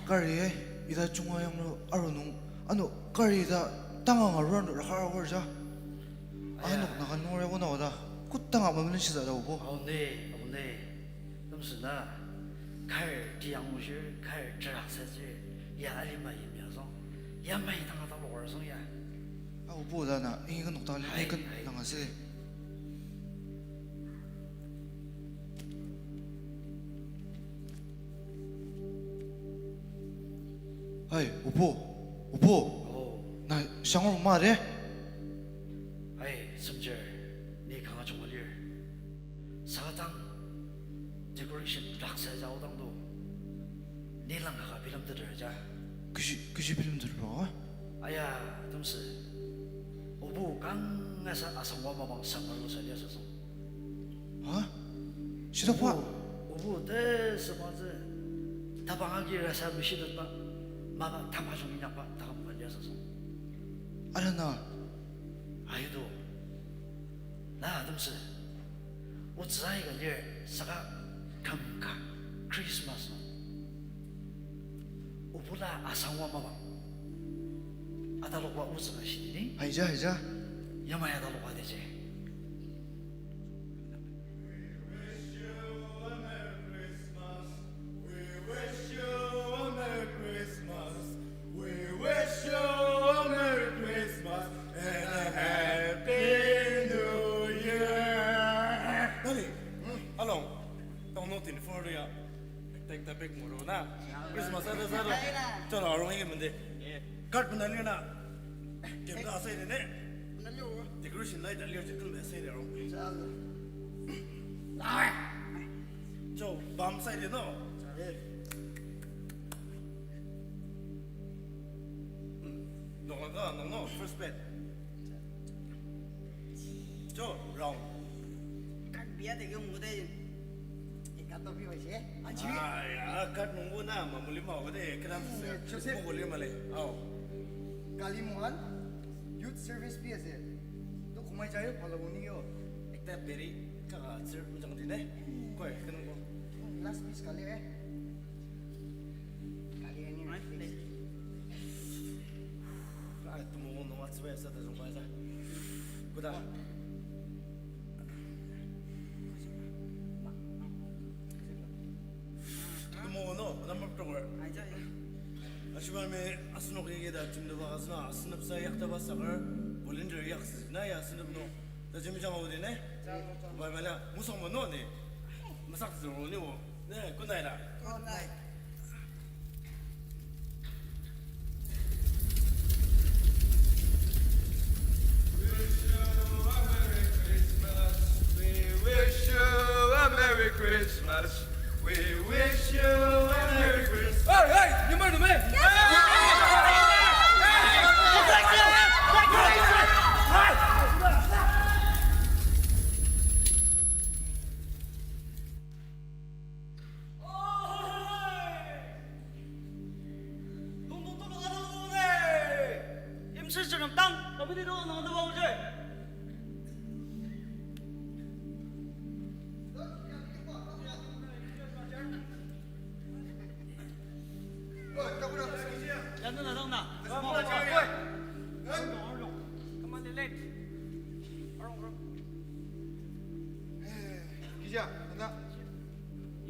Kari, eh, ita chunga yanglu aru nung, ano kari ita tanga nga run rakar aor ja. Aya. Ano Naga nunger ya bo na oda. Ko tanga mamelen shisa da obo. Aone, aone. Temsü na, kar tiang ojir, kar terak satsür, ya alima yimya zong, ya mai tanga tang lokar zong ya. Aobo da na, ingi ka nokdang li, hai, ingi ka hai. Nang asü. Hai, obo, obo. Oh. Na shangur ma de? Hai, Semjer, ni kanga chunga lir. Saka tang decoration raksa ja odang do. Ni langka ka bilemteter ja. Kechi, kechi bilemteter ba? Aya, temsü. Obo kangasa asangwa mapang sangwa lo sa liasü song. Ha? Shidakba? Obo, obo tesübatsü. Tabang agi rasa mishitetba. Mapa tamajung inyakba takam ka liasü song. Arana. Ayu do. Na temsü. Otsü aika lir saka kümka Christmas nung. Obula asangwa mapang. Atalokba otsü ka shidi ni? Haija, haija. Yamai atalokba deje. We wish you a Merry Christmas. We wish you a Merry Christmas. We wish you a Merry Christmas and a Happy New Year. Nani? Hmm? Along. Tong no tin for ya. Ekta ekta bag moro na. Christmas ada sado. Chalo arong ingi mende. Card mena lir na. Kem da asai de ne. Mena lir. Decoration light da lir je kum asai de arong. Chalo. Lai. Jo, bam sai de no. Eh. Hmm. Noklang ka, nong no, first bet. Jo, round. Card bia de yung mode. Eka to bi wa she. Aji. Aya, card nungbo na, mamuli ma wa de, kena se. Joseph. Mokoli male. Ao. Kali Mohan, youth service bi ase. To kumai jai pala woni yo. Ekta beri, kaka tsir mjang di ne. Koi, kenungbo. Last piece kali eh. Kali ni. Ai, tumo nung atsüba ya sa ta zungba ya sa. Koda. Tumo no, number program. Ashiba me asenok yagi da jimdaba asena asenok sa yak taba sakar volunteer yak sina ya asenok no. Ta jimjang awu de ne? Bai mala, musang mano ne? Masak zero ni wo. Ne, good night la. Good night. Wish you a Merry Christmas. We wish you a Merry Christmas. We wish you a Merry Christmas. Hey, hey, you murder me! Come on, late. Arong, arong. Kija, ana.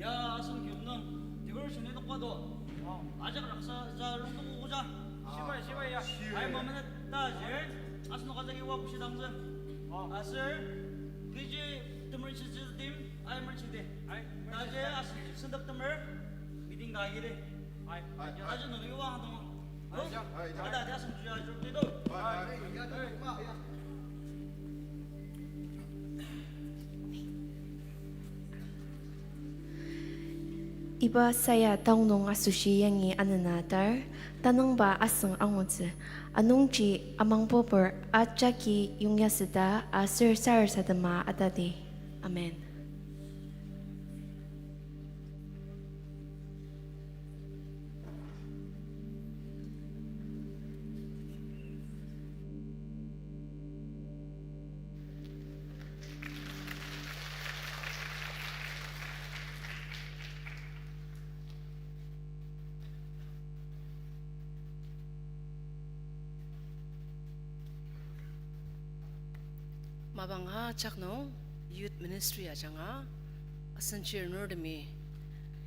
Ya, asen kiyong nung, decoration nokba do. Ajak raksa, ja, rongtong oja. Shibai, shibai, ya. Ai, mamena ta, je. Asenok ajaki wa bushidangtsü. Aser, kechi temer shiji tim, ai, mer shidi. Ta, je, asen sendep temer, meeting ka agidi. Ai, ai, aja nung iwa dong. Aja, aja. Ada, ada, asen juya jurti do. Ai, ai. Iba saya taonung asoshi yangi anena atar, tanüngba asüng angutsü, anungji amangbobur ajaki yongyasüta aser sarasadema atadi. Amen. Mapang ajak nung youth ministry ajanga, asen chir nurtemi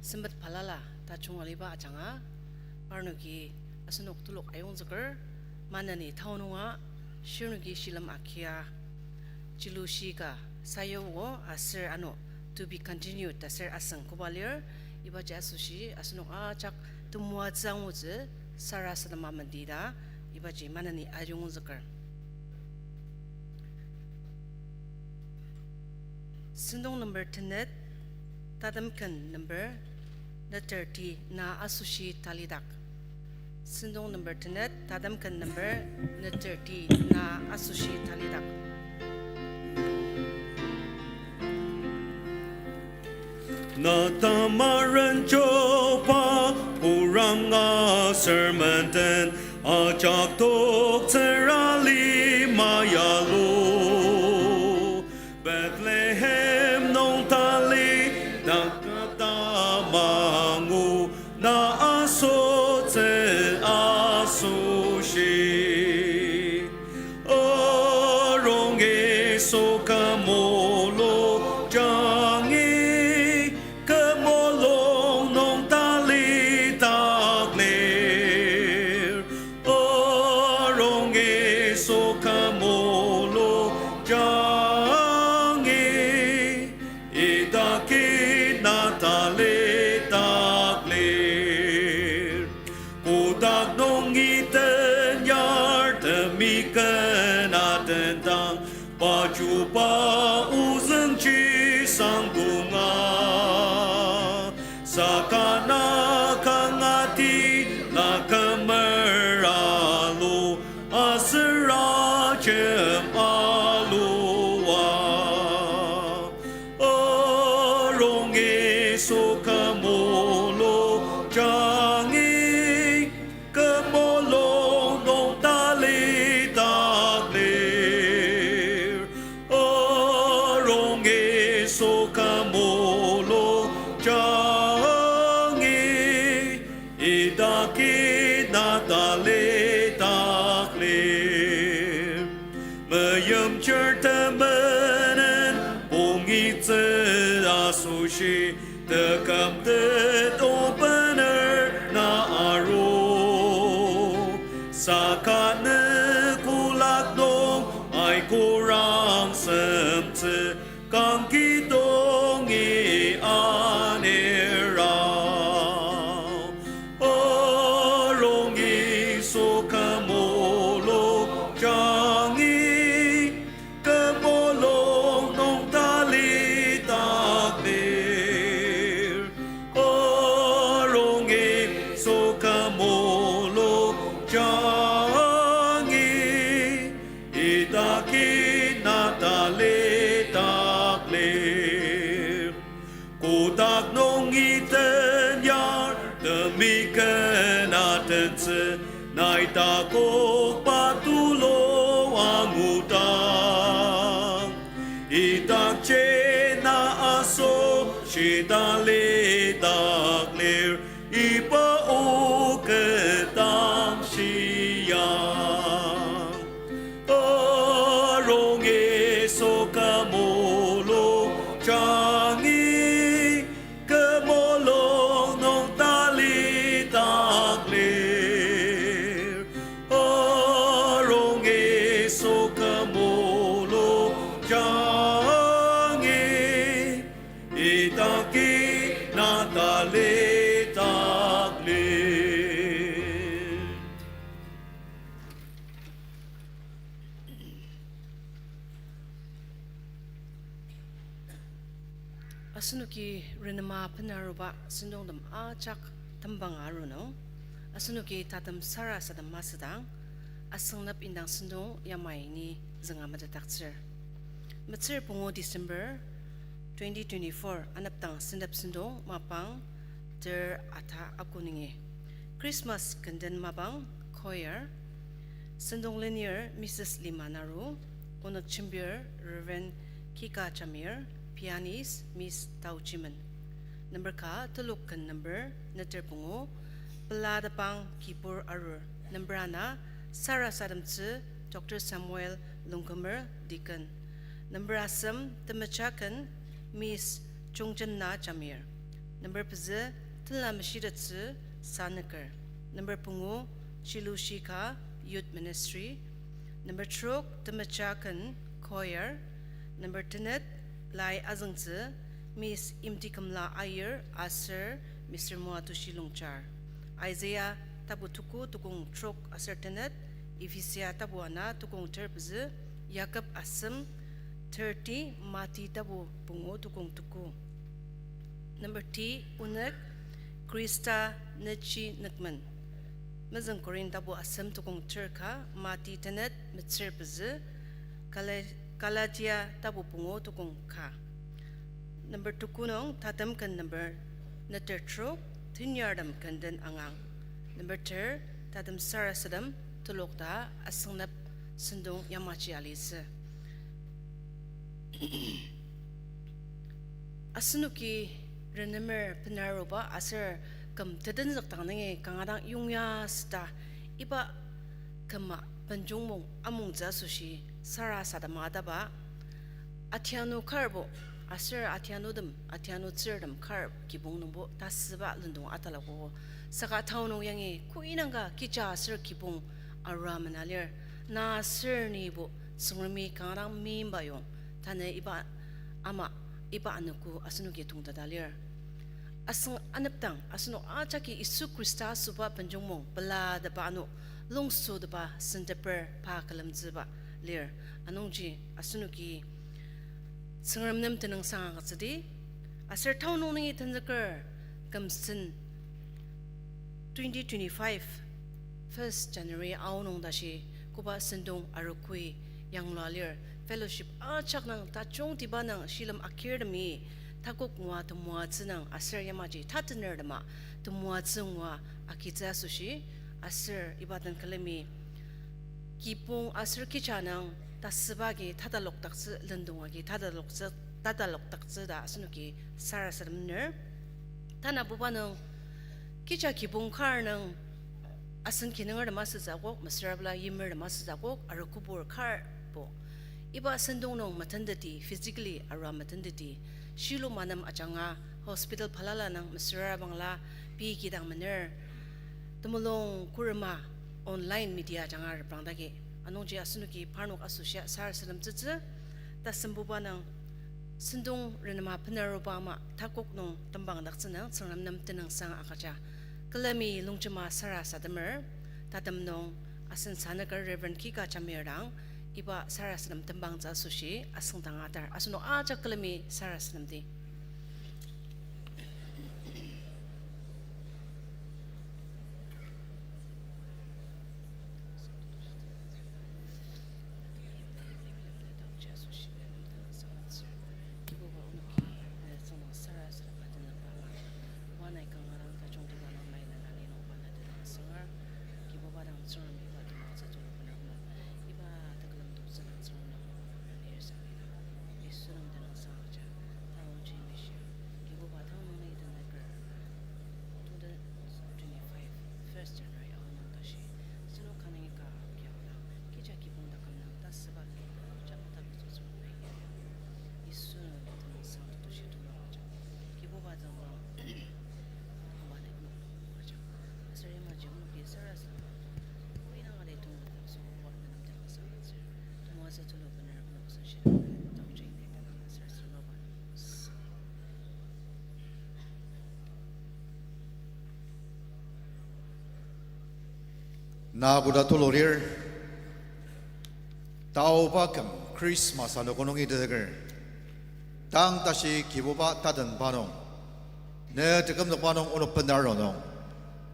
sempet balala tajung aliba ajanga, parnoki asenok telok ayongzüker, maneni taonunga, shirnoki shilem akia, chilushi ka sayogo aser ano to be continued ta aser asüng koba lir, ibaji asoshi asenok ajak temoatsü angutsü sarasadema mendita, ibaji maneni ayongzüker. Sentong number tenet, tatem ken number neterti na asoshi talidak. Sentong number tenet, tatem ken number neterti na asoshi talidak. Na tamaren choba kurang aser menden ajak toktsür alima yalo. Bethlehem nung tali dak tamangu na asotsü asoshi. Arung Yisu kümulung jangi, kümulung nung talidak lir. Arung Yisu kümulung jangi, idaki na talidak lir. Kotak nungi tenyar temi ken atendang, pa chuba ozüngji sangdonga. Saka na kanga tila kümer alu, aser ajem alua. Arung Yisu kümulung jangi, kümulung nung talidak lir. Arung Yisu kümulung jangi, idaki na talidak lir. Meimchir temenen pongitsü asoshi, tekümtet o bener na aru. Saka ne kolak nung aika rangsemtsü, kangki tongi anera. Arung Yisu kümulung jangi, kümulung nung talidak lir. Arung Yisu kümulung jangi, idaki na talidak lir. Kotak nungi tenyar temi ken atentsü, nai takokba tulu angudang. Idakji na asoshi talidak lir, iba o kü dang shia. Arung Yisu kümulung jangi, küm Asenoki renema benaruba sentongtem ajak tembang aru nung, asenoki tatem sarasadem masüdang, asüngnep indang sentong yamai ni zünga metetdaktsür. Metsür pungu December twenty twenty-four anepdang sentep sentong mapang ter ata aku nungi. Christmas kenden mapang choir, sentong lenir Missus Lima Naru, onük jembir Reverend Kika Jamir, pianist Miss Tao Jimen. Number ka telok ken number neter pungu, Pelatepang Kibur Arur. Number ana sarasademtsü Doctor Samuel Longkumer, deacon. Number asem temeja ken Miss Chungjenna Jamir. Number pezü tenla meshitettsü Sanüker. Number pungu Chilushi Ka, Youth Ministry. Number trok temeja ken choir. Number tenet lai azüngtsü Miss Imtikümla Aier aser Mister Moatushi Longchar. Isaiah tapu tuku tukong trok aser tenet, Ephesia tapu ana tukong ter pezü, Jakob asem thirty, Mati tapu pungu tukong tuku. Number ti, onük, Khrista nechi nükmen. Mezüng Korin tapu asem tukong ter ka, Mati tenet metsür pezü, Gala-, Galatia tapu pungu tukong ka. Number tuku nung tatem ken number neter trok, tenyartem kenden angang. Number ter, tatem sarasadem telok ta asüngnep sentong yamaji alitsü. Asenoki renemer benaruba aser küm tetenzükdang nungi kanga dang yongya süta iba küma benjongmong amongtsü asoshi sarasadema ataba atianu karbo aser atianutem, atianutsürtem kar kibong nungbo tasüba lendong atalakogo. Saka tao nung yangi koinangka kija aser kibong arua mena lir. Na aser nibo Tsüngremi kanga dang meimba yong, tanü iba ama, iba anogo asenoki tongteta lir. Asüng anepdang asenok ajaki Yisu Khrista asüba benjongmong pelateba ano longsotepa senteper pa külemtsüba lir. Anungji asenoki Tsüngrem nem tenüngsang agütsüdi. Aser tao nung nungi tenzüker kümsen twenty twenty-five first January aonung tashi koba sentong arogoi yanglua lir. Fellowship ajak nung tajungtiba nung shilem akirtemi takok ngua temoatsü nung aser yamaji tatenertema temoatsü ngua agitsü asoshi aser iba den külemi kibong aser kija nung tasüba agi tatalokdaktsü, lendong agi tataloktsü, tatalokdaktsü ta asenoki sarasadem ner. Tanabuba nung kija kibong kar nung asen kinungertem asütsü akok, mesüra pela yimertem asütsü akok, arogobur karbo. Iba sentong nung metenteti, physically arua metenteti, shiluma nem ajanga hospital balala nung mesüra bangla pei kidang mener, temulung kurema online media ajanga reprangdagi. Anungji asenoki parnok asoshia sarasademtsütsü, tasembuba nung sentong renema benaruba ama takok nung tembangdaktsü nung Tsüngrem nem tenüngsang agüja. Külemi longjema sarasademer, tatem nung asen sanüker Reverend Kika Jamir dang iba sarasadem tembangtsü asoshi asüngdang atar. Asenok ajak külemi sarasademdi. Yisu nem tenüngsang agüja, taoji mishia, Kibuba tang nungi tenüker, two thousand twenty-five first January aonung tashi, sino kanungi ka kiakdang, kija kibong taküm nung tasüba ki, jangta kitsü tsü nai ya. Yisu nem tenüngsang tushi tulu agüja, Kibuba tang nung, awa tek nung agüja, aser yamaji onoki sarasadema, koinang ali tongteta asoba nem tenüngsang agütsür, temoatsü tulu bener noksa shi, taoji ne tenüngsang sarasadema. Na koda tulu lir, taoba küm Christmas anogo nungi tenzüker. Tang tashi Kibuba tatenba nung, ne tekümzükba nung onok bendar ronung.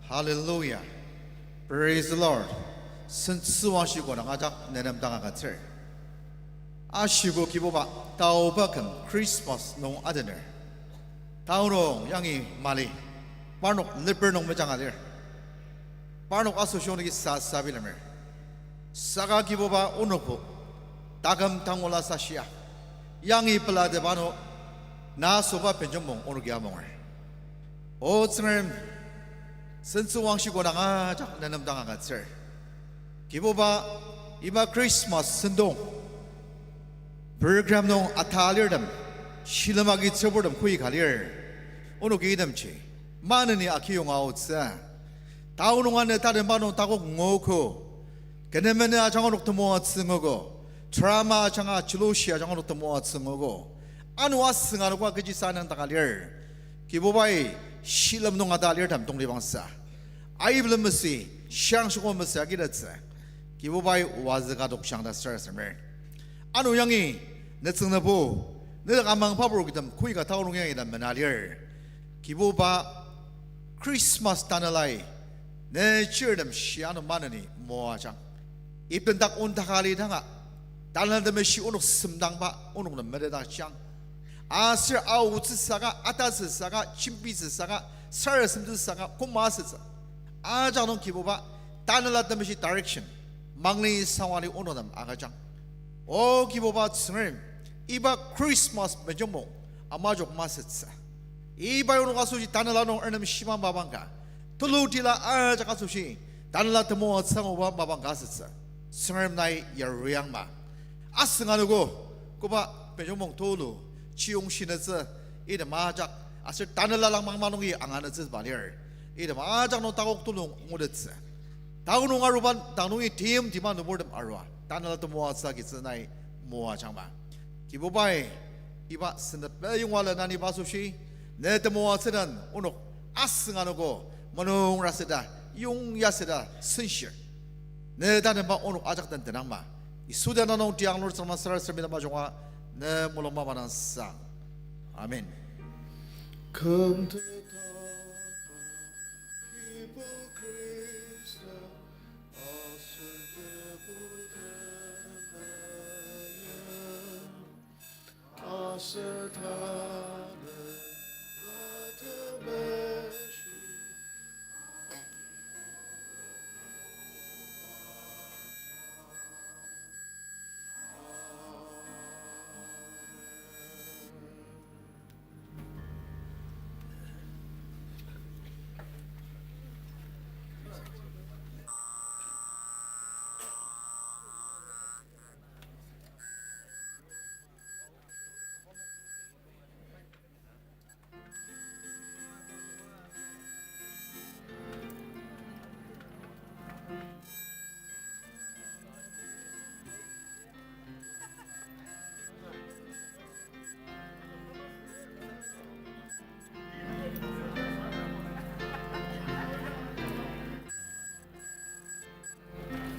Hallelujah. Praise the Lord. Sentsüwangshi kodang ajak nenem dang agütsür. Ashiko Kibuba, taoba küm Christmas nung adener. Tao nung yangi mali, parnok leper nung mejanga lir. Parnok asoshi onoki sa sabilemer. Saka Kibuba onokbo, taküm tangula sashia, yangi pelateba nung, na asoba benjongmong onoki amonger. O Tsüngrem, sentsüwangshi kodang ajak nenem dang agütsür. Kibuba, iba Christmas sentong program nung atalirtem, shilem agi tsüburtem koi ka lir. Onoki itemji maneni akiyonga aotsü. Tao nunga ne tatenba nung takok nguogo. Kenemene ajanga onok temoatsü nguogo. Drama ajanga, jealousy ajanga onok temoatsü nguogo. Ano asünga anogo kechisa nüngdaka lir. Kibubai, shilem nung atalirtem tongtibangsa, aiblem masü, shiangshoko masü agitettsü, Kibubai wazüka tokjang ta sarasademer. Ano yangi, ne tsüngnübo, ne dak amang pabur kitem koi ka tao nung yangi ta mena lir. Kibuba, Christmas tanelai, ne chirtem shia ano maneni moajang. Iben dak ondaka alidanga, Tanela Temeshi onok semdangba onok nem metetdakjang. Aser aotsü saka, atasü saka, jembitsü saka, sarasademtsü saka, koma asütsü, ajak nung Kibuba, Tanela Temeshi direction, mangli sangwali onok nem agüjang. O Kibuba Tsüngrem, iba Christmas benjongmong amajok masütsü. Iba onok asoshi tanela nung ernem shiba mapang ka, tulutila ajak asoshi tanela temoatsü anguba mapang ka asütsü, Tsüngrem nai yariangma. Asünga anogo, koba benjongmong tulu, chiyong shinütsü, item ajak, aser tanela langmangma nungi anganütsüba lir, item ajak nung takok tulu ngutettsü. Tao nung aruba dang nungi timtima nüburtem arua tanela temoatsü agitsü nai moajangma. Kibubai, iba sentep yongala naniba asoshi, ne temoatsü den onok asünga anogo, manung raseta, yongya seta senshir, ne tanenba onok ajak den tenangma. Yisu tenüng nung tiang lur tsangma sarasademdi majunga, ne mulung mapa dang sang. Amen. Kümtetba Kibur Khrista, aser tebu temeim, aser ta